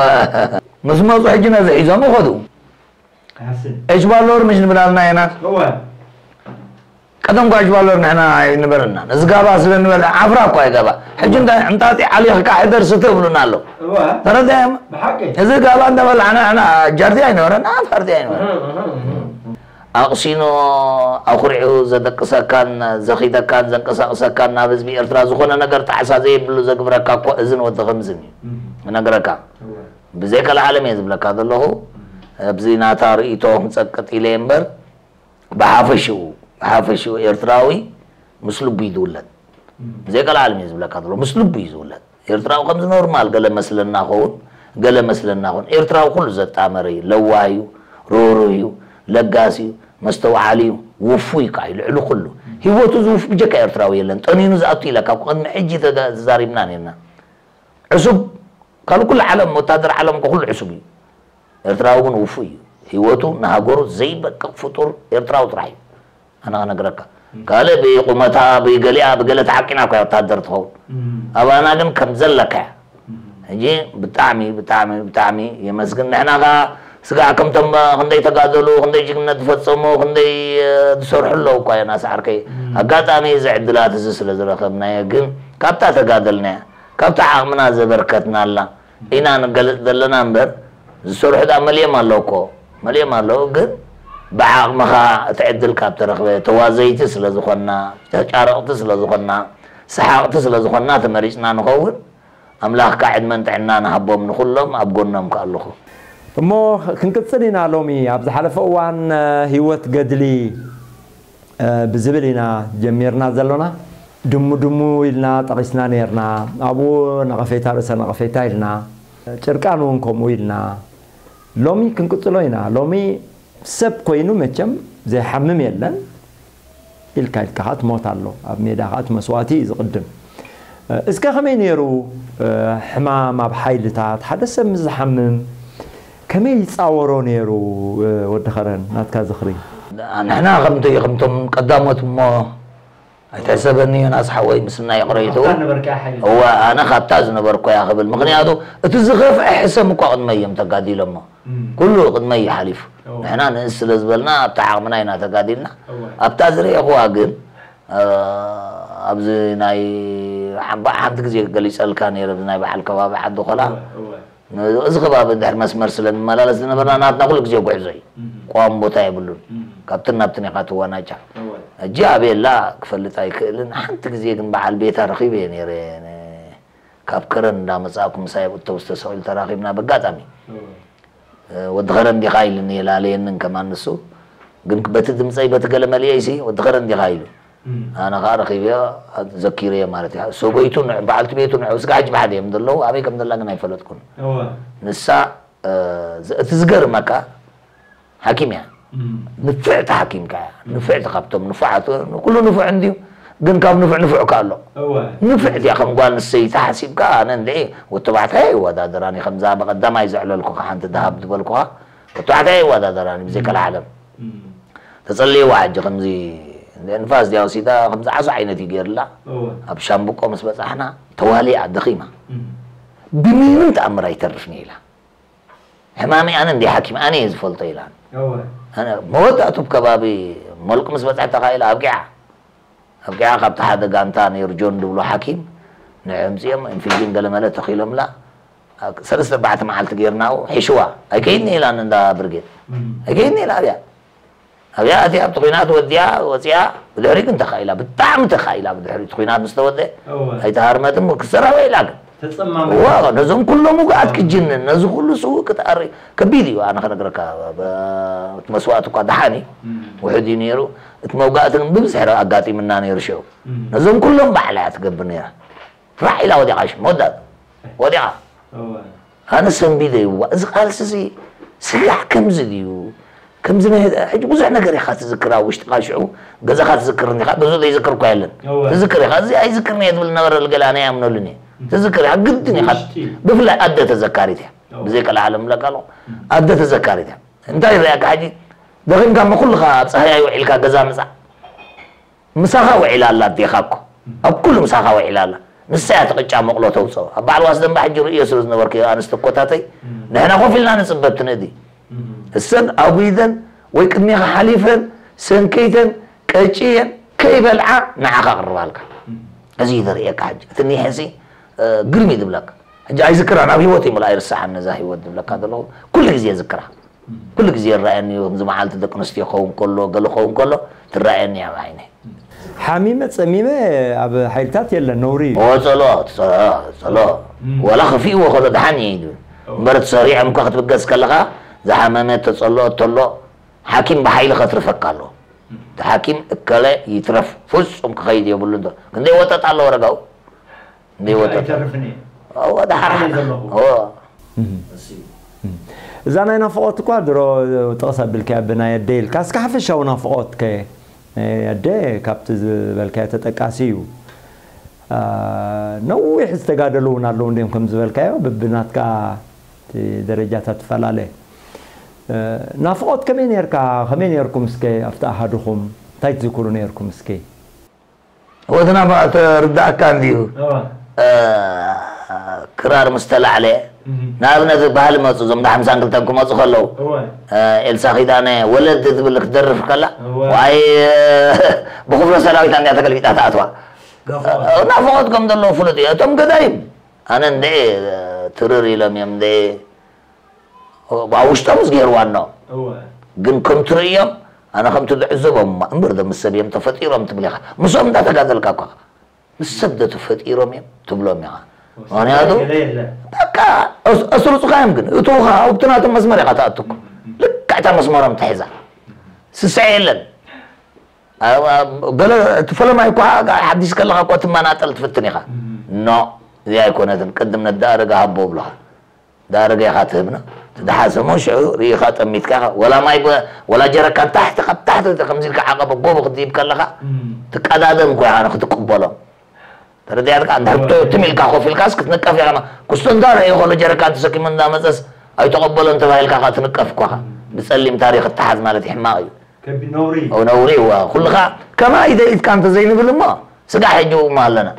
ምስ መፁ ሕጂ ነዚ ሒዞም ይኸዱ። ሓስን ኤች ባሎር ምሽ ንብላልና ኢና። እወ ቀደም ኳ ኤች ባሎር ንሕና ኣይንበረና። እዚ ጋባ ስለ ንበልዕ ዓፍራ እኳ ይገባ። ሕጂ እንታይ ዕምጣጢ ዓሊኽካ ሕደር ስተ ይብሉና ኣለዉ። እወ ተረዳዮም። ብሓቂ እዚ ጋባ እንዳበላዕና ንሕና ጃርቲ ኣይነበረና፣ ፈርቲ ኣይነበረና። ኣቕሲኑ ኣኹሪዑ ዘደቅሰካን ዘኺደካን ዘንቀሳቕሰካን ናብ ህዝቢ ኤርትራ ዝኾነ ነገር ጣዕሳ ዘየብሉ ዘግብረካ እኮ እዝን ወዲ ኸምዝን እዩ እነግረካ። ብዘይቀልዓለም እየ ዝብለካ ዘለኹ። ኣብዚ ናታ ርእይቶ ክንጸቅጥ ኢለ እየ እምበር ብሓፈሽኡ ብሓፈሽኡ ኤርትራዊ ምስ ልቡ እዩ ዝውለድ። ብዘይቀልዓለም እየ ዝብለካ ዘሎ ምስ ልቡ እዩ ዝውለድ። ኤርትራዊ ከምዚ ኖርማል ገለ መስለና ኸውን ገለ መስለና ኸውን ኤርትራዊ ኩሉ ዘጣመረ እዩ። ለዋህ እዩ፣ ርህሩህ እዩ፣ ለጋስ እዩ፣ መስተውዓሊ እዩ፣ ውፉይ ከዓ እዩ ልዕሊ ኩሉ። ህይወቱ ዝውፍ ብጀካ ኤርትራዊ የለን። ጠኒኑ ዝኣቱ ኢለ ካብ ቅድሚ ሕጂ ተዛ- ተዛሪብና ነርና። ዕሱብ ካብ ኩሉ ዓለም ወታደር ዓለም እኮ ኩሉ ዕሱብ እዩ። ኤርትራዊ ግን ውፉይ እዩ። ህይወቱ ንሃገሩ ዘይበቅቕ ፍጡር ኤርትራዊ ጥራሕ እዩ። ኣነ ክነግረካ ካልእ ብቁመታ ብገሊኣ ብገለ ተዓቂና እኳ ወታደር ትኸውን። ኣባና ግን ከም ዘለካ እያ። ሕጂ ብጣዕሚ ብጣዕሚ ብጣዕሚ የመስግን። ንሕና ከ ስጋዕ ከምቶም ክንደይ ተጋደሉ ክንደይ ጅግነት ዝፈጸሙ ክንደይ ዝሰርሑ ኣለዉ እኳ እዮም ኣስዓርከይ። ኣጋጣሚ እዚ ዕድላት እዚ ስለ ዝረኸብናዮ ግን ካብታ ተጋደልናያ ካብታ ዓቕምና ዘበርከትናላ ኢና ንገለጽ ዘለና እምበር ዝሰርሑ ዳ መሊኦም ኣለዉ እኮ መሊኦም ኣለዉ። ግን ብዓቕምኻ እቲ ዕድል ካብ ተረኽበ ተዋዘይቲ ስለ ዝኾንና ተጫረቕቲ ስለ ዝኾንና ሰሓቕቲ ስለ ዝኾንና ተመሪጽና ንኸውን። ኣምላኽ ከዓ ዕድመን ጥዕናን ሃቦም ንኹሎም ኣብ ጎኖም ከኣ ኣለኹ። እሞ ክንቅጽል ኢና ሎሚ ኣብ ዝሓለፈ እዋን ህይወት ገድሊ ብዝብል ኢና ጀሚርና ዘሎና። ድሙ ድሙ ኢልና ጠቒስና ነርና። ኣብኡ ነቐፌታ ርእሰ ነቐፌታ ኢልና ጭርቃን እውን ከምኡ ኢልና። ሎሚ ክንቅጽሎ ኢና። ሎሚ ሰብ ኮይኑ መቸም ዘይሓምም የለን። ኢልካ ኢልካ ከዓ ትሞት ኣሎ። ኣብ ሜዳ ከዓ እቲ መስዋእቲ እዩ ዝቕድም። እስከ ከመይ ነይሩ ሕማም ኣብ ሓይልታት ሓደ ሰብ ምስ ዝሓምም ከመይ ይፃወሮ ነይሩ? ወዲ ኸረን ናትካ ዝኽሪ። ንሕና ከምቲ ከምቶም ቀዳሞት እሞ ኣይትሕሰበኒ ዮናስ ሓወይ ምስና ይቕረይቱ ኣብታ ነበርካ ሓይሊ እወ ኣነ ካብታ ዝነበርኮ እያ ክብል ምክንያቱ እቲ ዝኸፍአ ሕሰም እኳ ቅድመይ እዮም ተጋዲሎሞ ኩሉ ቅድመይ እዩ ሓሊፉ ንሕና ንእስ ስለ ዝበልና ኣብታ ዓቕምና ኢና ተጋዲልና ኣብታ ዝረእኹዋ ግን ኣብዚ ናይ ሓንቲ ግዜ ገሊፀልካ ነይረ ናይ በዓል ከባቢ ዓዲ ኮላ እዚ ከባቢ ድሕሪ መስመር ስለ ንመላለስ ዝነበርና ናትና ኩሉ ግዜ ጉዕዞ እዩ። ቀዋሚ ቦታ የብሉን። ካብትን ናብትን ኢኻ ትዋናጫ። ሕጂ ኣበየላ ክፈልጥ ኣይክእልን። ሓንቲ ግዜ ግን በዓል ቤታ ረኺበ እየ ነይረ። ካብ ከረን እንዳመጻእኩ ምሳይ ኣብ ኣውቶቡስ ተሰቒሉ ተራኺብና በጋጣሚ። ወዲ ከረን ዲኻ ኢሉኒ የላለየንን ከማን ንሱ። ግን በቲ ድምጸይ በቲ ገለ መሊኤ ኢሲ ወዲ ከረን ዲኻ ኢሉ። ኣነ ኸዓ ረኺበዮ ዘኪረዮ ማለት እዩ። ሰበይቱ ንዑ በዓልቲ ቤቱ ንዑ ስጋዕ ሕጂ ብሓደ እዮም ዘለዉ ኣበይ ከም ዘላ ግን ኣይፈለጥኩን። ንሳ እቲ ዝገርመካ ሓኪም እያ። ንፍዕቲ ሓኪም ከኣ እያ። ንፍዕቲ ካብቶም ንፉዓት ኩሉ ንፉዕ እንድዩ ግን ካብ ንፉዕ ንፉዕ ከ ኣሎ። ንፍዕቲ እያ ከም ጓል ንሰይቲ ሓሲብካ ኣነ እንድዒ ወተባዕታይ ኣይወዳደራን እዩ ከምዛ ብቐዳማይ ዘዕለልኩኻ ሓንቲ ደሃብ ዝበልኩኻ ወተባዕታይ ኣይወዳደራን እዩ ብዘይ ቀልዓለም። ተጸልይዋ ሕጂ ከምዚ ንፋስ ድያ ወሲዳ ከምዚ ዓሶ ዓይነት እዩ ገይርላ ኣብ ሻምብቆ ምስ በጻሕና ተዋሊኣ ደኺማ ብምንም ተኣምር ኣይተርፍን ኢላ ሕማሚ ኣነ እንዲ ሓኪም ኣነ እየ ዝፈልጦ ኢላ መወዳእቱ ከባቢ ሞልቂ ምስ በጻሕታ ኢላ ኣብቂዓ ኣብቂዓ ካብቲ ሓደ ጋንታ ነይሩ ጆን ድብሎ ሓኪም ንዕምፅኦም ኢንፊጅን ገለመለ ተኺሎምላ ሰለስተ ኣርባዕተ መዓልቲ ገይርናኡ ሒሽዋ ኣይከይድኒ ኢላኒ እንዳ ብርጌድ ኣይከይድኒ ኢላ ኣብያ ኣብያ ኣትያ ኣብቲ ኲናት ወዲያ ወፂኣ። ብድሕሪ ግን ተኻኢላ፣ ብጣዕሚ ተኻኢላ። ብድሕሪ እቲ ኲናት ምስ ተወደ ኣይተሃርመትም። ክትሰርሕ ውዒላ ግን ተፀማሚ ነዞም ኩሎም ውግኣት ክጅንን ነዚ ኩሉ ስውእ ክትኣሪ ከቢድ እዩ። ኣነ ክነግረካ እቲ መስዋእቲ እኳ ደሓን እዩ፣ ውሕድ እዩ ነይሩ። እቲ መውጋእቲ ግን ብብዝሒ ኣጋጢምና ነይሩ። ሽዑ ነዞም ኩሎም ባዕላ እያ ትገብር ነይራ። ራዕ ኢላ ወዲቓ፣ ሽም ወዳት ወዲቓ። ኣነ ሰንቢደ ይዋ፣ እዚ ቃልሲ እዚ ስጋዕ ከምዚ ድዩ? ከምዚ ናይ ሕጂ ብዙሕ ነገር ኢኻ ትዝክር። ኣብ ውሽጥኻ ሽዑ ገዛኻ ትዝክር እንዲኻ፣ ገዝኡ ዘይዝክር እኳ የለን። ትዝክር ኢኻ፣ እዚ ኣይዝክርን እየ ዝብል ነበረ፣ ገለ ኣነ ኣይኣምነሉን እየ። ትዝክር ኢኻ፣ ግድን ኢኻ። ብፍላይ ኣደ ተዘካሪት እያ። ብዘይ ቀልዓለም እብለካ ኣለኹ፣ ኣደ ተዘካሪት እያ። እንታይ ይረኣየካ ሕጂ? ደኺምካ እሞ ኩልኻ ኣብ ጻህያይ ውዒልካ ገዛ ምጻእ። ምሳኻ ውዒላ ኣላ ኣዴኻ እኮ። ኣብ ኩሉ ምሳኻ ውዒላ ኣላ። ንሳ እያ እቲ ቅጫ መቑሎ ተውፅኦ። ኣብ በዓል ዋስ ደንባ ሕጂ ርእዮ ስለ ዝነበርኩ ኣንስቲ እኮታተይ፣ ንሕና ኮፍ ኢልና ንፅበ ኣብቲ ንእዲ። እሰን ኣጉይዘን ወይ ቅድሜኻ ሓሊፈን ሰንከይተን ቀጭየን ከይበልዓ ንዓኻ ቅርባልካ። እዚ እዩ ዘርእየካ ሕጂ። እቲ ኒሕሲ ግርም እዩ ዝብለካ። ሕጂ ኣይዝክራን፣ ኣብ ህይወት ይምላ ኣይርስዓን ነዛ ህይወት ዝብለካ ዘለኹ። ኩሉ ግዜ ዝክራ። ኩሉ ግዜ ይረኣየኒ እዩ። ከምዚ መዓልቲ ደቂ ኣንስትዮ ክኸውን ከሎ፣ ገለ ክኸውን ከሎ ትረኣየኒ እያ ብዓይነይ። ሓሚመ ጸሚመ ኣብ ሓይልታት የለን፣ ነውሪ እዩ። ኦ፣ ጸሎ፣ ጸሎ፣ ጸሎ። ዋላ ከፊእዎ ከሎ ደሓን እየ ኢሉ። እምበር እቲ ሰሪዖም እኳ ክትብገስ ከለኻ ዝሓመመ ተጸሎ ተሎ ሓኪም ብሓይሊ ከትርፈካ ኣለዎ። እቲ ሓኪም እከለ ይትረፍ ፍጹም ክኸይድ የብሉን። ክንደይ ወጠጥ ኣለዎ ረጋኡ። ዘይወጠጠ ኣይተርፍን እየ እወ ደሓር ሓይሊ ዘለኹ እወ እዛ ናይ ናፍቖት እኳ ድሮ ጥቕስ ኣቢልካያ ብናይ ኣደ ኢልካ እስከ ሓፈሻዊ ናፍቖት ከ ናይ ኣደ ካብቲ ዝበልካዮ ተጠቃሲ እዩ አ፣ ነዊሕ ዝተጋደሉ እውን ኣለዉ እንዲዮም ከም ዝበልካዮ ብብናትካ እቲ ደረጃታት ትፈላለ እ፣ ናፍቖት ከመይ ነርካ ከመይ ነርኩም እስከ ኣብቲ ኣሃዱኹም እንታይ ትዝክሩ ነርኩም እስከ ወድና ተርዳእካ እንድዩ ክራር ምስ ተላዕለ ንኣብነት ባህሊ መፁ እዞም ዳ ሓምሳን ክልተን ክመፁ ከለዉ ኤልሳ ኪዳነ ወለድ ዝብል ክትደርፍ ከላ ዋይ ብክፍሎ ሰራዊት እንድያ ተገልቢጣ ተኣትዋ ናፍቆት ከም ዘለዎ ፍሉጥ እዩ እቶም ገዳይም ኣነ እንደ ትርር ኢሎም እዮም እንደ ኣብ ውሽጦም ዝገይርዋ ኣሎ ግን ከም ትርእዮም ኣነ ከምቲ ዝዕዘቦም እምበር ዶ ምስ ሰብ እዮም ተፈጢሮም ትብል ኢኻ ምስኦም እንዳተጋደልካ እኳ ምስ ሰብ ዶ ተፈጢሮም እዮም ትብሎም ኢኻ ምክንያቱ በቃ ኣስርጹኻ እዮም ግን እትውኻ ኣብቲ ናቶም መስመር ኢኻ ትኣትኩ ልክዕታ መስመሮም ትሕዛ ስስዐ የለን ገለ እቲ ፈለማይ እኳ ሓዲስ ከለኻ እኳ ትመናጠል ትፍትን ኢኻ ኖ እዚኣ ኣይኮነትን ቅድም ነዳረጋ ሃቦ ብለኻ ዳረጋ ኢኻ ትህብና ትደሓሰሞ ሽዑ ርኢኻ ጠሚትካ ኢኻ ወላ ማይ ወላ ጀረካን ታሕቲ ካብ ታሕቲ ከምዚ ኢልካ ዓቐበ ጎቦ ክትድይብ ከለኻ ትቀዳደም እኮ ኢኻ ንክትቅበሎም ተረዲኣትካ እንድሕር ትም ኢልካ ኮፍ ኢልካስ ክትንቀፍ ኢኻ ክስቶ እንዳረኣየ ከሎ ጀረካን ተሰኪሙ እንዳመፀስ ኣይተቐበሎን ተባሂልካ ከዓ ትንቀፍ እኮ ኢኻ ብፀሊም ታሪክ እትሓዝ ማለት ሕማቕ እዩ ነውሪ ነውሪ እዋ ኩልኻ ከማይ ኢደ ኢድካ እንተዘይንብል እሞ ስጋዕ ሕጂ እሞ ኣለና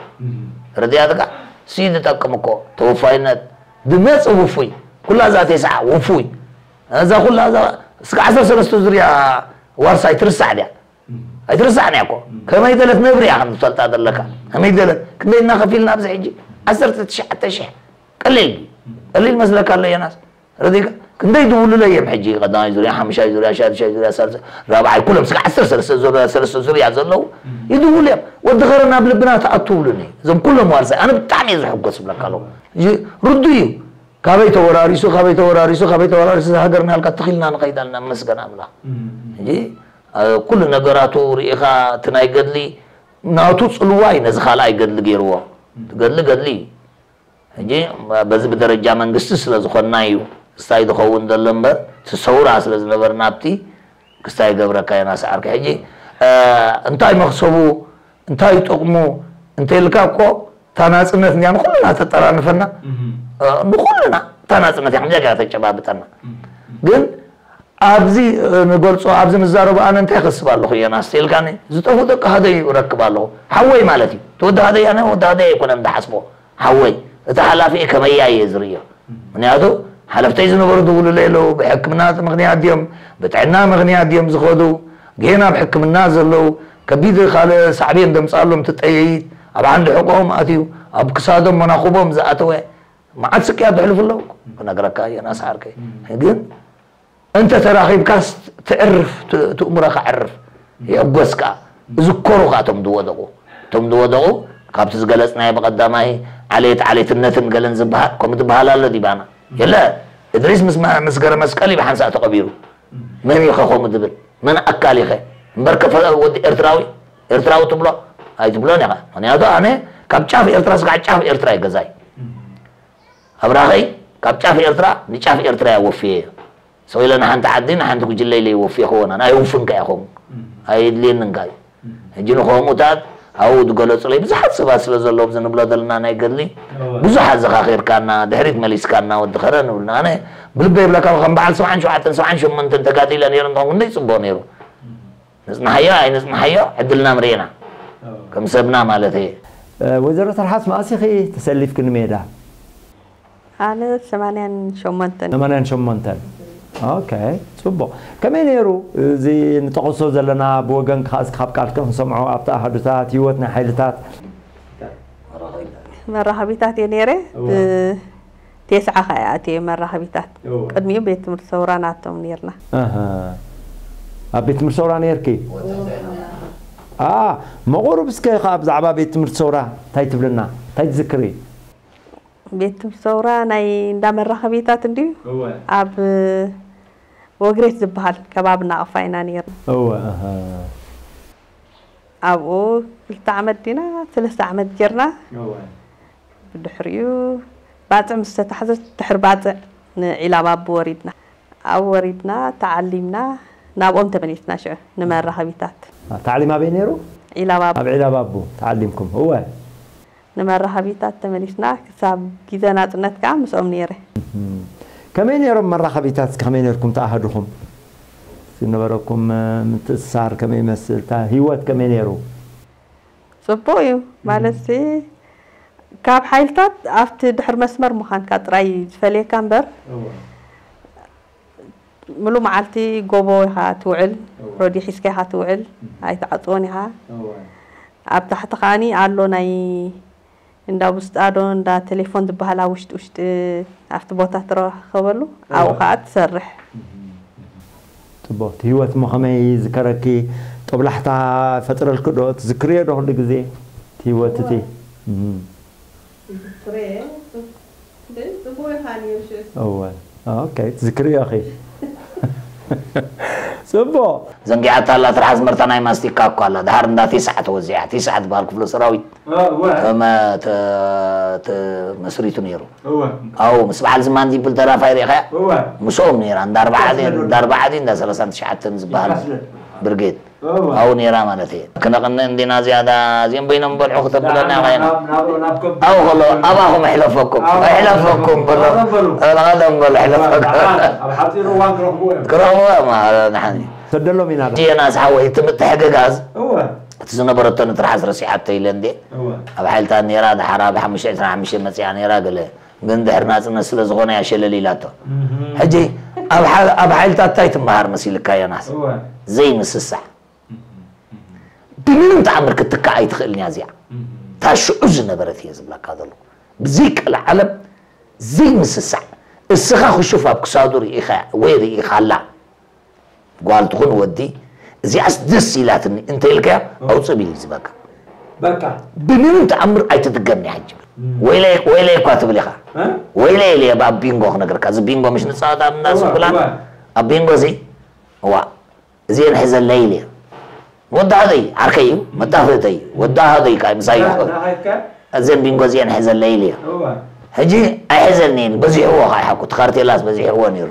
ረድያትካ ሲ ዝጠቅም እኮ ተወፋይነት ድመፅ ውፉይ ኩላ እዛ ቴስዓ ውፉይ እዛ ኩላ እዛ እስከ ዓሰርተ ሰለስተ ዙርያ ዋርሳይ ትርሳዕ ድያ ኣይትርሳዕን እያ እኮ ከመይ ደለት ነብሪ እያ ከም ትፈልጣ ዘለካ ከመይ ደለት ክንደይ እናኸፊልና ኣብዚ ሕጂ ዓሰርተ ትሽዓተ ሽሕ ቀሊል ቀሊል መስለካ ኣሎ የናስ ረዲካ ክንደይ ድውሉለ እዮም ሕጂ ቀዳማይ ዙርያ ሓሙሻይ ዙርያ ሻድሻይ ዙርያ ሳልሳይ ራብዓይ ኩሎም ስጋ ዓሰርተ ሰለስተ ዙርያ ሰለስተ ዙርያ ዘለዉ ይድውሉ እዮም ወዲ ኸረ ናብ ልብና ተኣትውሉኒ እዞም ኩሎም ዋርሳይ ኣነ ብጣዕሚ እየ ዝሕጎስ ብለካ ኣለኹ ርዱ እዩ ካበይ ተወራሪሱ ካበይ ተወራሪሱ ካበይ ተወራሪሱ እዛ ሃገርና ያልካ ትኺልና ንኸይድ ኣለና መስገን ኣምላኽ ሕጂ ኩሉ ነገራቱ ርኢኻ እቲ ናይ ገድሊ ናቱ ፅልዋ እዩ ነዚ ካልኣይ ገድሊ ገይርዎ ገድሊ ገድሊ እዩ ሕጂ በዚ ብደረጃ መንግስቲ ስለ ዝኾንና እዩ ክስታይ ዝኸውን ዘሎ እምበር እቲ ሰውራ ስለ ዝነበርና ኣብቲ ክስታይ ገብረካ ኢና ሰዓርካ ሕጂ እንታይ መክሰቡ እንታይ ጥቕሙ እንተኢልካ እኮ እታ ናፅነት እንዲያ ንኩልና ተጠራንፈና ንኩልና እታ ናፅነት እያ ከምዚያ ገይራ ተጨባብጠና ግን ኣብዚ ንገልፆ ኣብዚ ንዛረቦ ኣነ እንታይ ከስብ ኣለኹ እየ ናስተ ኢልካኒ ዝጠፉ ደቂ ሃደይ ረክብ ኣለኹ ሓወይ ማለት እዩ እቲ ወዲ ሃደይ ኣነ ወዲ ሃደይ ኣይኮነን ዝሓስቦ ሓወይ እቲ ሓላፊ ከመያ እየ ዝርእዮ ምክንያቱ ሓለፍተይ ዝነበሩ ድውሉለ የለው ብሕክምና ምክንያት ድዮም ብጥዕና ምክንያት ድዮም ዝኸዱ ግን ኣብ ሕክምና ዘለው ከቢድ ካልእ ሳዕቤን ደምፃሎም ትጠየይት ኣብ ዓንዲ ሕቆም ኣትዩ ኣብ ክሳዶም መናኹቦም ዝኣተወ መዓት ስቅያት ዘሕልፉ ኣለዉ ክነግረካ እየ ናስዓርከይ ግን እንተ ተራኺብካስ ትዕርፍ፣ ት-፣ ትእምሮኻ ዕርፍ፣ የእጎስካ። ዝከሩ ኸኣ እቶም ዝወደቑ፣ እቶም ዝወደቑ ካብቲ ዝገለጽናዮ ብቐዳማይ ዓሌት ዓሌትነትን ገለን ዝበሃል፣ ከምኡ ዝበሃል ኣሎ ዲባና። የለ፣ እድሪስ ምስ መ-፣ ምስ ገረ መስቀል እዩ ብሓንሳእ ተቐቢሩ። መን እዩ ኸ ከምኡ ዝብል? መን ኣካል እዩ ኸ? እምበር ከፈ-፣ ወዲ ኤርትራዊ፣ ኤርትራዊ ትብሎ? ኣይትብሎን ኢኻ። ምኽንያቱ ኣነ ካብ ጫፍ ኤርትራ ስጋዕ ጫፍ ኤርትራ እዩ ገዛይ። ኣብራኸይ ካብ ጫፍ ኤርትራ ንጫፍ ኤርትራ እየ ወፍየ እየ። ሰው ኢለ ንሓንቲ ዓዲ ንሓንቲ ጉጅለ ኢለ ይወፍየ ክኾን ኣነ ኣይውፍን ከ እየ ከምኡ። ኣይድልየንን ከ እዩ። ሕጂ ንኸምኡታት ኣብኡ ዝገለጹለይ ብዙሓት ሰባት ስለ ዘለዉ ኣብዚ ንብሎ ዘለና ናይ ገድሊ ብዙሕ ኣዘኻኺርካና ድሕሪት መሊስካና ወዲ ኸረ ንብልና። ኣነ ብልበ ይብለካ ከም በዓል ሰብዓን ሸውዓተን ሰብዓን ሸሞንተን ተጋዲለ ነይሩ እንተኾንኩ ክንደይ ጽቡቕ ነይሩ። ንጽንሓዮ ኣይንጽንሓዮ ዕድልና ምርኤና ከም ሰብና ማለት እየ። ወይዘሮ ተርሓስ መኣስ ኢኺ ተሰሊፍኪ ንሜዳ? ኣነ ሰማንያን ሸሞንተን። ሰማንያን ሸሞንተን። ኦኬ፣ ጽቡቕ። ከመይ ነይሩ እዚ ንጠቕሶ ዘለና ብወገንኪ ከኣ እስኪ ካብ ቃልኪ ክንሰምዖ ኣብቲ ኣሃዱታት ህይወት ናይ ሓይልታት? መራኸቢታት እየ ነይረ። እወ። ብቴስዓ ከኣ እየ ኣትየ መራኸቢታት። እወ። ቅድሚኡ ቤት ትምህርቲ ሰውራ ናቶም ነይርና። ኣሃ። ኣብ ቤት ትምህርቲ ሰውራ ነይርኪ? ኣ፣ መቑሩብ እስከ ከኣ ብዛዕባ ቤት ትምህርቲ ሰውራ እንታይ ትብልና? እንታይ ትዝክሪ? ቤት ትምህርቲ ሰውራ ናይ እንዳ መራኸቢታት እንድዩ እወ ኣብ ወግሬት ዝበሃል ከባቢ ናቕፋ ኢና ነይርና። እወ ኣሃ። ኣብኡ ክልተ ዓመት ዲና ሰለስተ ዓመት ጌርና። እወ። ብድሕሪኡ ባፅዕ ምስ ተታሕዘ ድሕሪ ባፅዕ ንዒላባቡ ወሪድና። ኣብ ወሪድና ተዓሊምና ናብኦም ተመሊስና ሽዑ ንመራኸቢታት። ታዕሊም ኣበይ ነይሩ? ዒላባቡ። ኣብ ዒላባቡ ተዓሊምኩም? እወ። ንመራኸቢታት ተመሊስና ክሳብ ግዜ ናጽነት ከኣ ምስኦም ነይረ። ከመይ ነይሮም መራኸቢታት? እስኪ ከመይ ነይርኩም ተኣህድኹም? ዝነበረኩም ምትእስሳር ከመይ ይመስል? እታ ህይወት ከመይ ነይሩ? ጽቡቕ እዩ ማለት ካብ ሓይልታት ኣብቲ ድሕሪ መስመር ምዃንካ ጥራይ ዝፈልየካ እምበር ምሉእ መዓልቲ ጎቦ ኢኻ ትውዕል፣ ረድዮ ሒዝካ ኢኻ ትውዕል፣ ኣይትዓጽዎን ኢኻ። ኣብ ታሕቲ ከዓኒ ኣሎ ናይ እንዳ ውስጣዶ እንዳ ቴሌፎን ዝበሃል ኣብ ውሽጢ ውሽጢ ኣብቲ ቦታ ትረኸበሉ ኣብኡ ከዓ ትሰርሕ። ፅቡቅ እቲ ህይወት እሞ ከመይ ዝከረኪ ጦብላሕታ ፈጥረልኪ ዶ ትዝክርዮ ዶ ኩሉ ግዜ እቲ ህይወት እቲ? ዝዝክርየ ጽቡቅ ኢኻ ነይሩ ሽስ እወ ኦኬ ትዝክርዮ ኺ ጽቡቅ ዘንጊዓታ ኣላ ትርሓስ መርታ ናይ ማስቲካ እኮ ኣላ ድሓር እንዳ ቲስዓ ተወዚዓ ቲስዓ ትበሃል ክፍለ ሰራዊት እወ ከም ተ- ተ- መስሪቱ ነይሩ እወ ኣው ምስ በዓል ዝማን ዲብል ተራፋይ ሪኢኻያ እወ ምስኦም ነይራ እንዳ ኣርባዓ ድየ እንዳ ኣርባዓ ድየ እንዳ ሰላሳን ትሽዓተን ዝበሃል ብርጌድ ኣብኡ ነይራ ማለት እየ። ክነቕንእ እንዲና ዝያዳ እዚኦም በይኖም በልዑ ክተብለና ኢኻ ኢና። ኣብኡ ከሎ ኣባኹም ኣሕለፈኩም ኣሕለፈኩም በሎ ቀደም በሎ ኣሕለፈኩም። ክረኽብዎ እዮም ንሓኒ ሰደሎም ኢና። ዲየናስ ሓወይ እቲ ምትሕግጋዝ እቲ ዝነበረቶ ንትርሓስ ረሲዓቶ ኢለ እንዴ ኣብ ሓይልታት ነይራ ድሓር ኣብ ሓሙሽተ ዕስራን ሓሙሽተን መፂኣ ነይራ ገለ ግን ድሕሪ ናፅነት ስለ ዝኾነ እያ ሸለል ኢላቶ። ሕጂ ኣብ ሓይልታት እንታይ ትመሃር መሲልካ ዮናስ? ዘይምስሳዕ ብምንም ተኣምር ክትትካእ ኣይትኽእልን እያ እዚኣ። እታ ሽዑ ዝነበረት እየ ዝብለካ ዘለኹ። ብዘይቀልዓለም ዘይምስሳዕ እስኻ ክሹፍ ኣብ ክሳዱ ርኢኻ ወይ ርኢኻላ ጓል ትኹን ወዲ እዚኣስ ደስ ኢላትኒ እንተ ኢልካያ ኣውፅእ ቢል እዩ ዝበካ። በቃ ብምንም ተኣምር ኣይትድገምኒ ሕጂ ብል። ወይለይ ወይለይ እኳ ትብል ኢኻ። ወይለይ ኢለ ኣብ ቢንጎ ክነግረካ። እዚ ቢንጎ ምሽ ንፃወት ኣብ እናስ ፕላን ኣብ ቢንጎ እዚ እዋ እዚኤን ሕዘለይ ኢለ ወዲ ሃደይ ዓርከይ እዩ መጣፍእተይ እዩ ወዲ ሃደይ ከዓ ምሳይ ይኽእል እዘን ቢንጎ እዚኤን ሕዘለይ ኢለ ሕጂ ኣይሕዘልንየን በዚሕዎ ከዓ ይሓኩ ተኻርቴላስ በዚሕዎ ነይሩ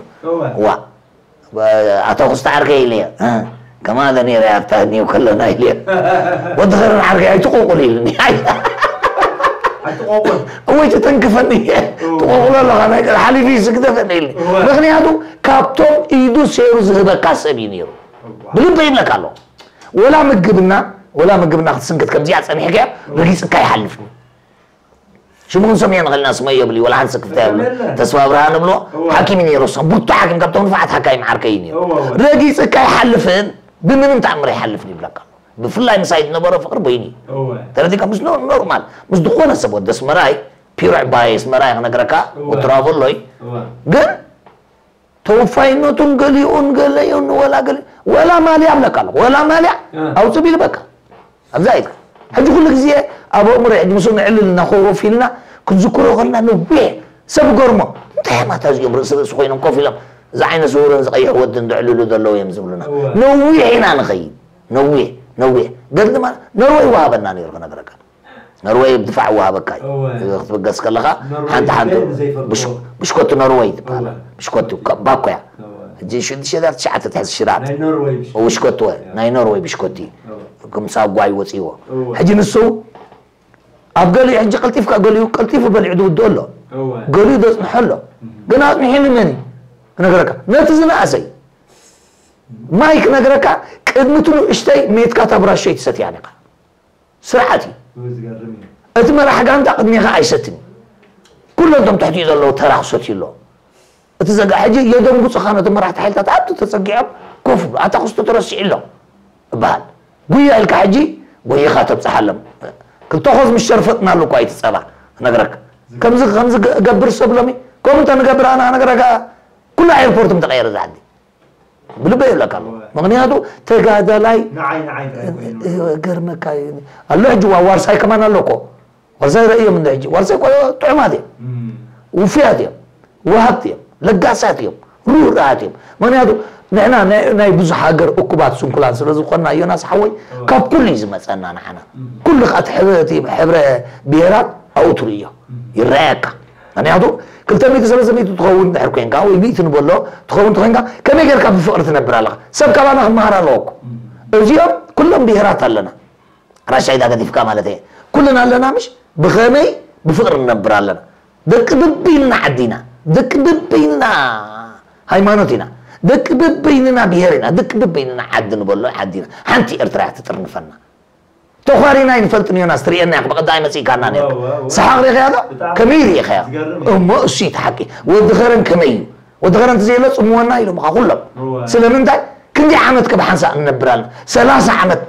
ዋ ኣቶ ክስተ ዓርከይ ኢለ ከማዘ ነይረ ኣብታ ኒው ከለና ኢለ ወዲ ኸረን ዓርከይ ኣይትቆቁል ኢልኒ እወይ ትተንክፈኒ ትቆቁሎ ኣለኻ ናይ ሓሊፊ ስግደፈኒ ኢልኒ ምክንያቱ ካብቶም ኢዱ ሴሩ ዝህበካ ሰብ እዩ ነይሩ። ብልበ ይብለካ ኣለኹ። ወላ ምግብና ወላ ምግብና ክትስንክት ከምዚኣ ጸኒሕካያ ረጊጽካ ይሓልፍ። ሽሙ ክንሰምዮ ንኽእል ኢና ስመ የብልዩ ወላ ሓንቲ ስክፍታ የብሉ። ተስፋ ኣብርሃ ንብሎ ሓኪም እዩ ነይሩ። እሱ ብርቱ ሓኪም ካብቶም ንፉዓት ሓካይም ዓርከይ እዩ ነይሩ። ረጊጽካ ይሓልፍን ብምንም ተኣምር ኣይሓልፍን ይብለካ ኣሎ። ብፍላይ ምሳይ ዝነበሮ ፍቕሪ በይኑ እዩ። ተረዲእካ ምስ ኖርማል ምስ ዝኾነ ሰብ ወዲ ኣስመራይ ፒሮ ዕባይ ኣስመራይ ክነግረካ ወትራቮሎይ ግን ተወፋይነቱን ገሊኡን ገለዩን ወላ ገለ ወላ ማልያ ኣብለካ ኣለኹ። ወላ ማልያ ኣውፅእ ቢል በቃ ኣብዛ ኢልካ ሕጂ ኩሉ ግዜ ኣብ ኣእምሮ ሕጂ ምስኡ ንዕልል እናኮፍ ኢልና ክንዝክሮ ከልና ነዊሕ ሰብ ገርሞ እንታይ ማታ እዚኦም ርእሲ ርእሲ ኮይኖም ኮፍ ኢሎም እዚ ዓይነ ስውርን ዝቀይሕ ወዲ እንደዕልሉ ዘለዉ እዮም ዝብሉና ነዊሕ ኢና ንኸይድ ነዊሕ ነዊሕ ገድሊ ማለት ነርወይ ይወሃበና ነይሩ ክነግረካ ነርወይ ብድፋዕ ይወሃበካ እዩ ክትብገስ ከለኻ ሓንቲ ሓንቲ ብሽኮቲ ነርወይ ትበሃል ብሽኮቲ ባኮያ ሕጂ ሽዱሽተ ትሽዓተ ትሕዚ ሽራት ብሽኮቲ ናይ ኖርወይ ብሽኮቲ ክምሳ ጓይ ወፅዎ ሕጂ ንሱ ኣብ ገሊኡ ሕጂ ቀልጢፍካ ገሊኡ ቀልጢፉ በሊዑ ዝውድኦ ኣሎ ገሊኡ ዘፅንሖ ኣሎ ግን ኣፅኒሑ ንመን እዩ ክነግረካ ነቲ ዝነኣሰ እዩ ማይ ክነግረካ ቅድሚ እቲ ንእሽተይ ሜትካ ታብራሾ ይትሰትያ ኔካ ስርዓት እዩ እቲ መራሕ ጋንታ ቅድሜኻ ኣይሰትን እዩ ኩሎም ቶም ትሕቲኡ ዘለዉ ተራ ክሰትዩ ኣለዎ እቲ ዘጋ ሕጂ የደንጉፅኻ ነቲ መራሕቲ ሓይልታት ኣብቲ ተፀጊዖም ኮፍ ብሎ ኣታ ክስቶ ተረሲዑ ኣሎ እበሃል ጉያ ኢልካ ሕጂ ጎይኻ ተብፅሓሎም ክልተ ኾዝ ምስ ሸርፈጥናሉ እኳ ይትፀባ ክነግረካ ከምዚ ከምዚ ገብር ሰብ ሎሚ ከምኡ እንተ ንገብር ኣና ክነግረካ ኩሉ ኤርፖርት ምተቀየረ ዝዓዲ ብልበ ይብለካ ኣሎ ምክንያቱ ተጋዳላይ ገርመካ ኣሎ ሕጂ ዋርሳይ ከማን ኣሎ እኮ ዋርሳይ ረእዮም እንደ ሕጂ ዋርሳይ እኮ ጥዑማት እዮም ውፍያት እዮም ወሃብቲ እዮም ለጋሳት እዮም ርህራሃት እዮም ምክንያቱ ንሕና ናይ ብዙሕ ሃገር እኩባት ስንኩላን ስለ ዝኾንና ዮናስ ሓወይ ካብ ኩሉ እዩ ዝመፀና ንዓና ኩሉ ከዓ ሕብረ ብሄራት ኣብኡ ትርእዮ ይረኣየካ ምክንያቱ ክልተ ሚእቲ ሰለስተ ሚእቲ ትኸውን ድሕር ኮይንካ ወይ ሚእቲ ንበሎ ትኸውን ተኮይንካ ከመይ ጌርካ ብፍቅሪ ትነብር ኣለካ ሰብ ካባና ክመሃር ኣለዎ እኮ እዚኦም ኩሎም ብሄራት ኣለና ራሻይ ዳ ገዲፍካ ማለት እየ ኩልና ኣለና ምሽ ብኸመይ ብፍቅሪ ንነብር ኣለና ደቂ ብብይንና ዓዲና ደቂ ብብይንና ሃይማኖት ኢና ደቂ ብብይንና ብሄር ኢና ደቂ ብብይንና ዓዲ ንበሎ ዓዲና ሓንቲ ኤርትራ እያ ትጥርንፈና ተዃሪና ኣይንፈልጥን ዮናስ ትርእየና ኢኻ ብቐዳይ መጺእካና ነርካ ሰሓቕ ሪኢኻዮ ዶ ከመይ ሪኢኻዮ እሞ እሱ እዩ ተሓቂ ወዲ ኸረን ከመይ እዩ ወዲ ኸረን ተዘየሎ ጽምወና ኢሎምኻ ኩሎም ስለምንታይ ክንደይ ዓመት ከ ብሓንሳእ ንነብር ኣለና ሰላሳ ዓመት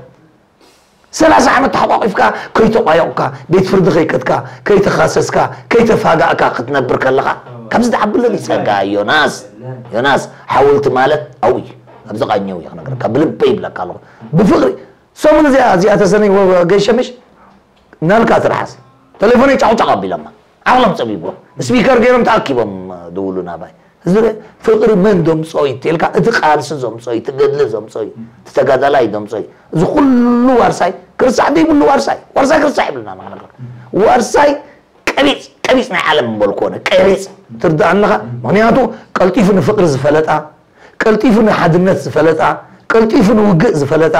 ሰላሳ ዓመት ተሓቋቒፍካ ከይተቋየቑካ ቤት ፍርዲ ከይከድካ ከይተኻሰስካ ከይተፋጋእካ ክትነብር ከለኻ ካብዚ ዝዓቢ ለሊ ጸጋ ዮናስ ዮናስ ሓወልቲ ማለት ኣብኡ እዩ ኣብዚ ቃኘው እዩ ክነግረካ ብልበይ ይብለካ ኣለኹ ብፍቕሪ ሰሙን እዚኣ እዚኣ ተሰነይ ገሸምሽ ናልካ ትርሓስ ተሌፎነይ ጫቑጫቕ ኣቢሎማ ዓቕሎም ጸቢብዎም ስፒከር ገይሮም ተኣኪቦም ድውሉ ናባይ እዚ ፍቕሪ መን ዘምፅኦ እዩ ተልካ እቲ ቃልሲ ዘምፅኦ እዩ እቲ ገድሊ ዘምፅኦ እዩ እቲ ተጋዳላይ ዘምፅኦ እዩ እዚ ኩሉ ዋርሳይ ክርስዕ ዘይብሉ ዋርሳይ ዋርሳይ ክርስዕ ይብልና ንክነግር ዋርሳይ ቀቢፅ ቀቢፅ ናይ ዓለም ምበል ኮነ ቀቢፅ ትርዳእ ኣለኻ ምክንያቱ ቀልጢፉ ንፍቅሪ ዝፈለጣ ቀልጢፉ ንሓድነት ዝፈለጣ ቀልጢፉ ንውግእ ዝፈለጣ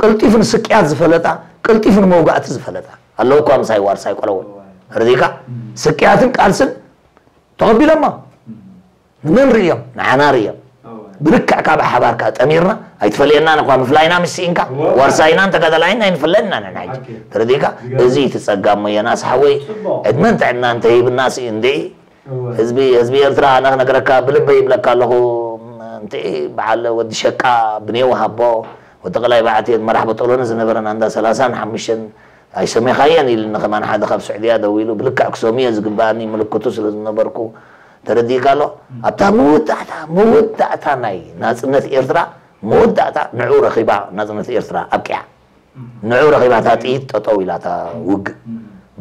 ቀልጢፉ ንስቅያት ዝፈለጣ ቀልጢፉ ንመውጋእቲ ዝፈለጣ ኣለዉ እኳ ምሳይ ዋርሳይ ቆለዎ ርዲካ ስቅያትን ቃልስን ተቐቢሎማ ንመን ርእዮም ንዓና ርእዮም ብልክዕ ካብ ሓባርካ ጠሚርና ኣይትፈለየናን እኳ ምፍላይና ምስ ስኢንካ ዋርሳይናን ተጋዳላይን ኣይንፍለየና ንሕና ሕጂ ተረዲእካ እዚ እቲ ጸጋም ሞየናስ ሓወይ ዕድመን ጥዕናን ተሂብና ስኢ እንድዒ ህዝቢ ህዝቢ ኤርትራ ኣነ ክነግረካ ብልበይ ይብለካ ኣለኹ እንተ በዓል ወዲ ሸቃ ብኔው ሃቦ ወዲ ቀላይ በዓትየት መራሕ በጠሎኒ ዝነበረን ኣንዳ ሰላሳን ሓሙሽተን ኣይሰሜኻየን ኢልኒ ከማን ሓደ ካብ ስዑድያ ደዊሉ ብልክዕ ክሰምዮ ዝግበኣኒ ምልክቱ ስለ ዝነበርኩ ተረዲእካ ኣሎ ኣብታ መወዳእታ መወዳእታ ናይ ናፅነት ኤርትራ መወዳእታ ንዑ ረኺባ ናፅነት ኤርትራ ኣብቂዓ ንዑ ረኺባ እታ ጥይት ጠጠው ኢላ እታ ውግእ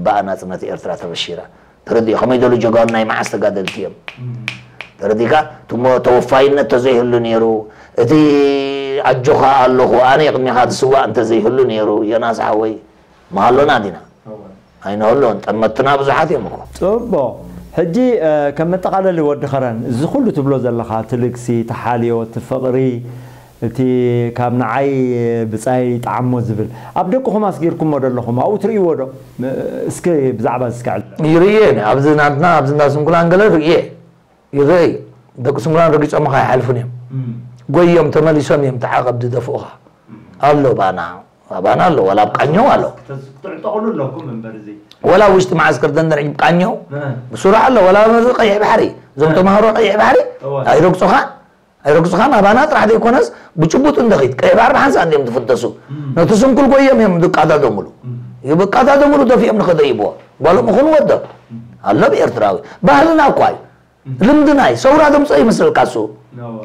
ብኣ ናፅነት ኤርትራ ተበሺራ ተረዲኡ ከመይ ደሉ ጀጋኑ ናይ መዓስ ተጋደልቲ እዮም ተረዲካ ትሞ ተወፋይነት ተዘይህሉ ነይሩ እቲ ኣጆኻ ኣለኹ ኣነ ቅድሚኻ ዝስዋእ እንተዘይህሉ ነይሩ ዮናስ ሓወይ ምሃሎና ዲና ኣይንህሎን ጠመትና ብዙሓት እዮም እኮ ፅቡቕ ሕጂ ከም መጠቓለሊ ወዲ ኸረን እዚ ኩሉ ትብሎ ዘለኻ እቲ ልግሲ እቲ ሓልዮ እቲ ፍቕሪ እቲ ካብ ንዓይ ብጻይ ጣዕሞ ዝብል ኣብ ደቅኹም ኣስጊርኩሞ ደለኹም ኣብኡ ትርእይዎ ዶ እስኪ ብዛዕባ ዝስከዕል ይርየ ኣብዚ ናትና ኣብዚ እንዳ ስንኩላን ገለ ርእየ ይርአ እዩ ደቂ ስንኩላን ረጊጾምኻ ይሓልፉን እዮም ጎዮም ተመሊሶም እዮም ተዓቐብ ዝደፍኡኻ ኣሎ ባና ኣባና ኣሎ ወላ ኣብ ቃኘው ኣሎ ትዕጠቕሉ ኣለኩም እምበር እዚ ወላ ውሽጢ መዓስከር ደንደር ቃኘው ብሱራ ኣሎ ወላ መዚ ቀይሕ ባሕሪ እዞም ተምሃሮ ቀይሕ ባሕሪ ኣይረግጹኻ ኣይረግጹኻን ኣባና ጥራሕ ዘይኮነስ ብጭቡጥ እንደኺድ ቀይሕ ባሕሪ ብሓንሳእ እንዲዮም ትፍተሱ ነቲ ስንኩል ጎዮም እዮም ዝቃዳደሙሉ ይብቃዳደሙሉ ደፊኦም ንኸደ ይብዎ ጓሎም እኹን ወዶ ኣሎ ብኤርትራዊ ባህልና እኳ እዩ ልምድና እዩ። ሰውራ ዘምፅኦ ይመስለልካ እሱ።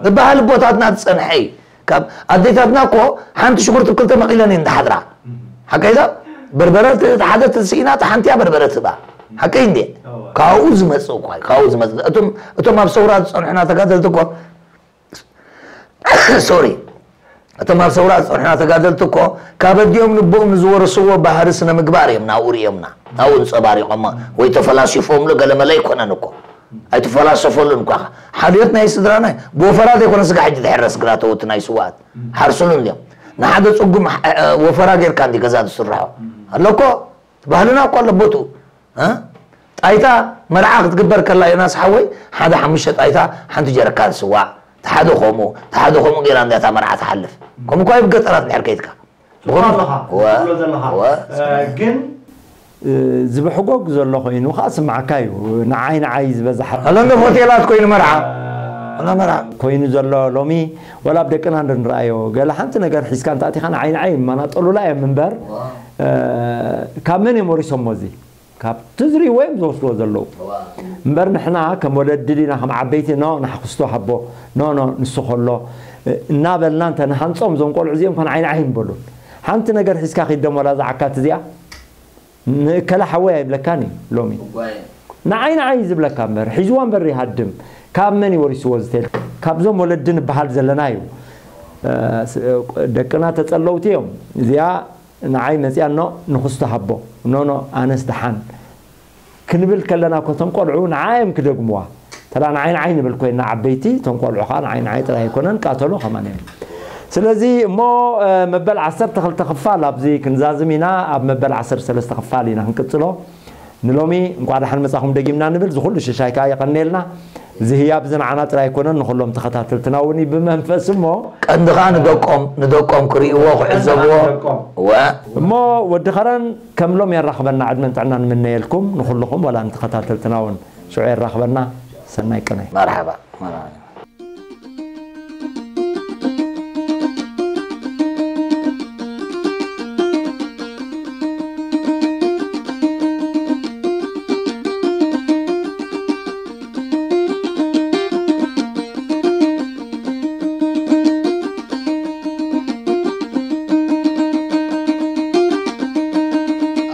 እባ ልቦታትና ዝፀንሐ እዩ። ካብ ኣዴታትና እኮ ሓንቲ ሽጉርቲ ክልተ መቒለን እየን ዝሓድራ። ሓቀይ ዶ? በርበረ እቲ ሓደ እቲ ስኢና፣ እቲ ሓንቲ እያ በርበረ ትህባ። ሓቀይ እንዴ? ካብኡ ዝመፅእ እኮ እዩ፣ ካብኡ ዝመፅእ። እቶም፣ እቶም ኣብ ሰውራ ዝፀንሑና ተጋደልቲ እኮ፣ ሶሪ፣ እቶም ኣብ ሰውራ ዝፀንሑና ተጋደልቲ እኮ ካብ ኣዲኦም ንቦኦም ንዝወረስዎ ባህሪ ስነ ምግባር እዮም ናብኡ ርእዮምና፣ ናብኡ ኣንፀባሪቖሞ ወይ ተፈላሲፎምሉ ገለመለ ኣይኮነን እኮ። ኣይትፈላሰፈሉን እኳ። ሓልዮት ናይ ስድራና እዩ። ብወፈራ ዘይኮነ ስጋ ሕጂ ዝሕረስ ግራተወቲ ናይ ስዋኣት ሓርስሉ እንዲዮም። ንሓደ ጽጉም ሕ-፣ ወፈራ ጌርካ እንዲ ገዛ ዝስርሖ። ኣለኮ፣ ባህልና እኮ ኣሎ ቦትኡ። እ? ጣይታ መርዓ ክትግበር ከላ ዮናስ ሓወይ፣ ሓደ ሓሙሽተ ጣይታ፣ ሓንቲ ጀረካን ስዋ፣ እቲ ሓደ ከምኡ፣ እቲ ሓደ ከምኡ ጌራ እንዲያ እታ መርዓ ትሓልፍ። ከምኡ እኳ እዩ ብገጠራት እንድሕር ከይድካ። ጽቡቕ ኣለኻ፣ ወ-፣ ትብሎ ዘለኻ። ወ-፣ እ፣ ግን፣ እ፣ ዝብሕጎግ ዘሎ ኮይኑ ከኣ ስምዓካ እዩ። ንዓይ ንዓይ ዝበዝሓ። ኣሎ እንዶ ሆቴላት ኮይኑ መርዓ። እ፣ ኣሎ መርዓ። ኮይኑ ዘሎ ሎሚ፣ ወላ ኣብ ደቅና እንዶ ንረኣዮ፣ ገለ ሓንቲ ነገር ሒዝካ እንተ ኣቲኻ ንዓይ ንዓይ የማናጠሉላ እዮም እምበር፣ እ፣ ካብ መን እዮም ወሪሶሞ እዚ? ካብቲ ዝርእይዎ እዮም ዝወስድዎ ዘለዉ። እምበር ንሕና ከም ወለዲ ዲና፣ ከም ዓበይቲ፣ ኖ፣ ንሓኽስቶ ሃቦ፣ ኖ፣ ኖ፣ ንሱ ከሎ፣ እ፣ እናበልና እንተ ንሃንጾም፣ እዞም ቆልዑ እዚኦም ከ ንዓይ ንዓይ ይምበሉን። ሓንቲ ነገር ሒዝካ ኪድ ደሞ፣ ወላ እዛ ዓካት እዚኣ፣ ንእከለ ሓወይ ኣይብለካን እዩ ሎሚ። እዋይ። ንዓይ ንዓይ ዝብለካ እምበር፣ ሒዝዋ እምበር ይሃድም። ካብ መን እዩ ወሪስዎ እዚ ቴል-? ካብዞም ወለዲ ንበሃል ዘለና እዩ። እ፣ ስ-፣ ደቅና ተጸለውቲ እዮም። እዚኣ ንዓይ መጺኣ፣ ኖ፣ ንኽስቶ ሃቦ። ኖ፣ ኖ፣ ኣነስ ደሓን። ክንብል ከለና እኮ እቶም ቆልዑ ንዓ እዮም ክደግሙዋ። ተላ ንዓይ ንዓይ ንብል ኮይና ዓበይቲ፣ እቶም ቆልዑ ኸዓ ንዓይ ንዓይ ጥራይ ኣይኮነን፣ ቃተሎ ኸማን እዮም። ስለዚ እሞ፣ እ፣ መበል ዓሰርተ ክልተ ክፋል ኣብዚ ክንዛዝም ኢና፣ ኣብ መበል ዓሰርተ ሰለስተ ክፋል ኢና ክንቅጽሎ። ንሎሚ እንቋዕ ደሓን መጻኹም ደጊምና ንብል፣ ዝኹሉ ሽሻይ ከኣ የቐንየልና። እዚ ህያብ እዚ ንዓና ጥራይ ኣይኮነን፣ ንኹሎም ተኸታተልትና እውን እዩ ብመንፈስ እሞ። ቀንዲ ኸኣ ንደቆም፣ ንደቆም ክርእይዎ፣ ክዕዘብዎ። ንደቆም። እወ። እሞ ወዲ ኸረን ከም ሎም የራኽበና፣ ዕድመን ጥዕናን ንምነየልኩም፣ ንኹልኹም፣ ወላ ንተኸታተልትና እውን ሽዑ የራኽበና። ሰናይ ቅነ። መርሓባ፣ መርሓባ።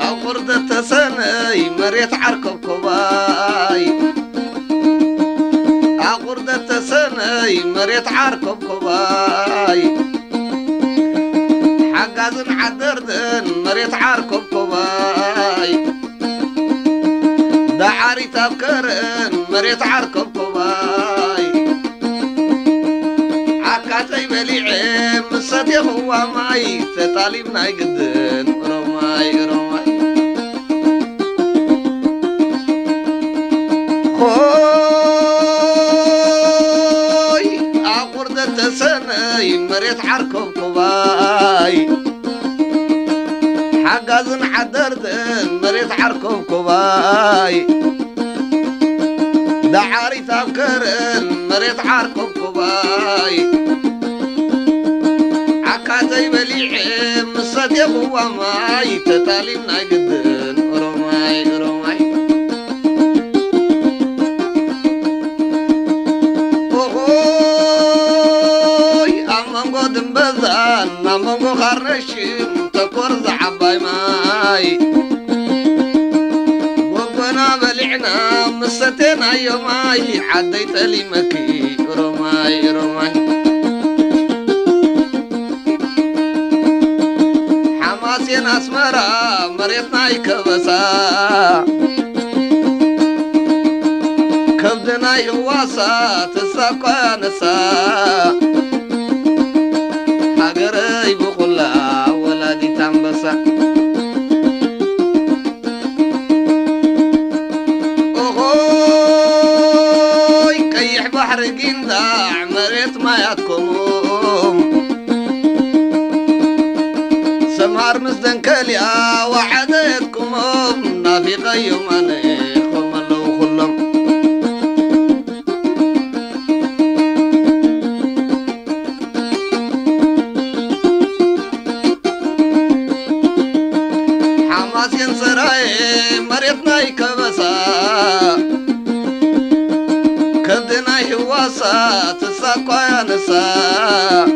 ኣቑርደት ተሰነይ መሬት ዓርከብኮባይ፣ ኣቑርደት ተሰነይ መሬት ዓርከብኮባይ፣ ሓጋዝን ዓደርትን መሬት ዓርከብኮባይ፣ ደዓሪት ኣብ ከረን መሬት ዓርከብኮባይ፣ ዓካተይ በሊዐ ምስ ሰቴኽዋ ማይ፣ ተጣሊብ ናይ ግድን ኦሮማይ፣ ኦሮማይ። ኾይ ኣቑርደት ተሰነይ መሬት ዓርከብኮባይ፣ ሓጋዝን ዓደርትን መሬት ዓርከብኮባይ፣ ደዓሪት ኣብ ከረን መሬት ዓርከብኮባይ፣ ዓካተይ በሊዐ ምስ ሰቴኽዋ ማይ፣ ተጣሊብ ናይ ግድን ኦሮማይ፣ ኦሮማይ። ኦሆይ፣ ኣብ መንጎ ድምበዛን ኣብ መንጎ ካርነሽን ተኮር ዝዓባይ ማይ፣ ጎጎና በሊዕና ምስ ሰቴናዮ ማይ፣ ዓደይ ጠሊመኪ ኦሮማይ፣ ኦሮማይ። ሓማሴን ኣስመራ መሬት ናይ ከበሳ፣ ከብዲ ናይ ህዋሳ ተሳኳ ነሳ፣ ሃገረይ ብኹላ ወላዲት ኣንበሳ። ኦሆይ ቀይሕ ባሕሪ ጊንዳዕ መሬት ማያትኩም፣ ሰምሃር ምስ ደንከልያ ወዓደየትኩሞም፣ ናፊቐዮም ኣነ ኮም ኣለዉ ኩሎም። ሓማሴን ሰራየ መሬት ናይ ከበሳ፣ ሳ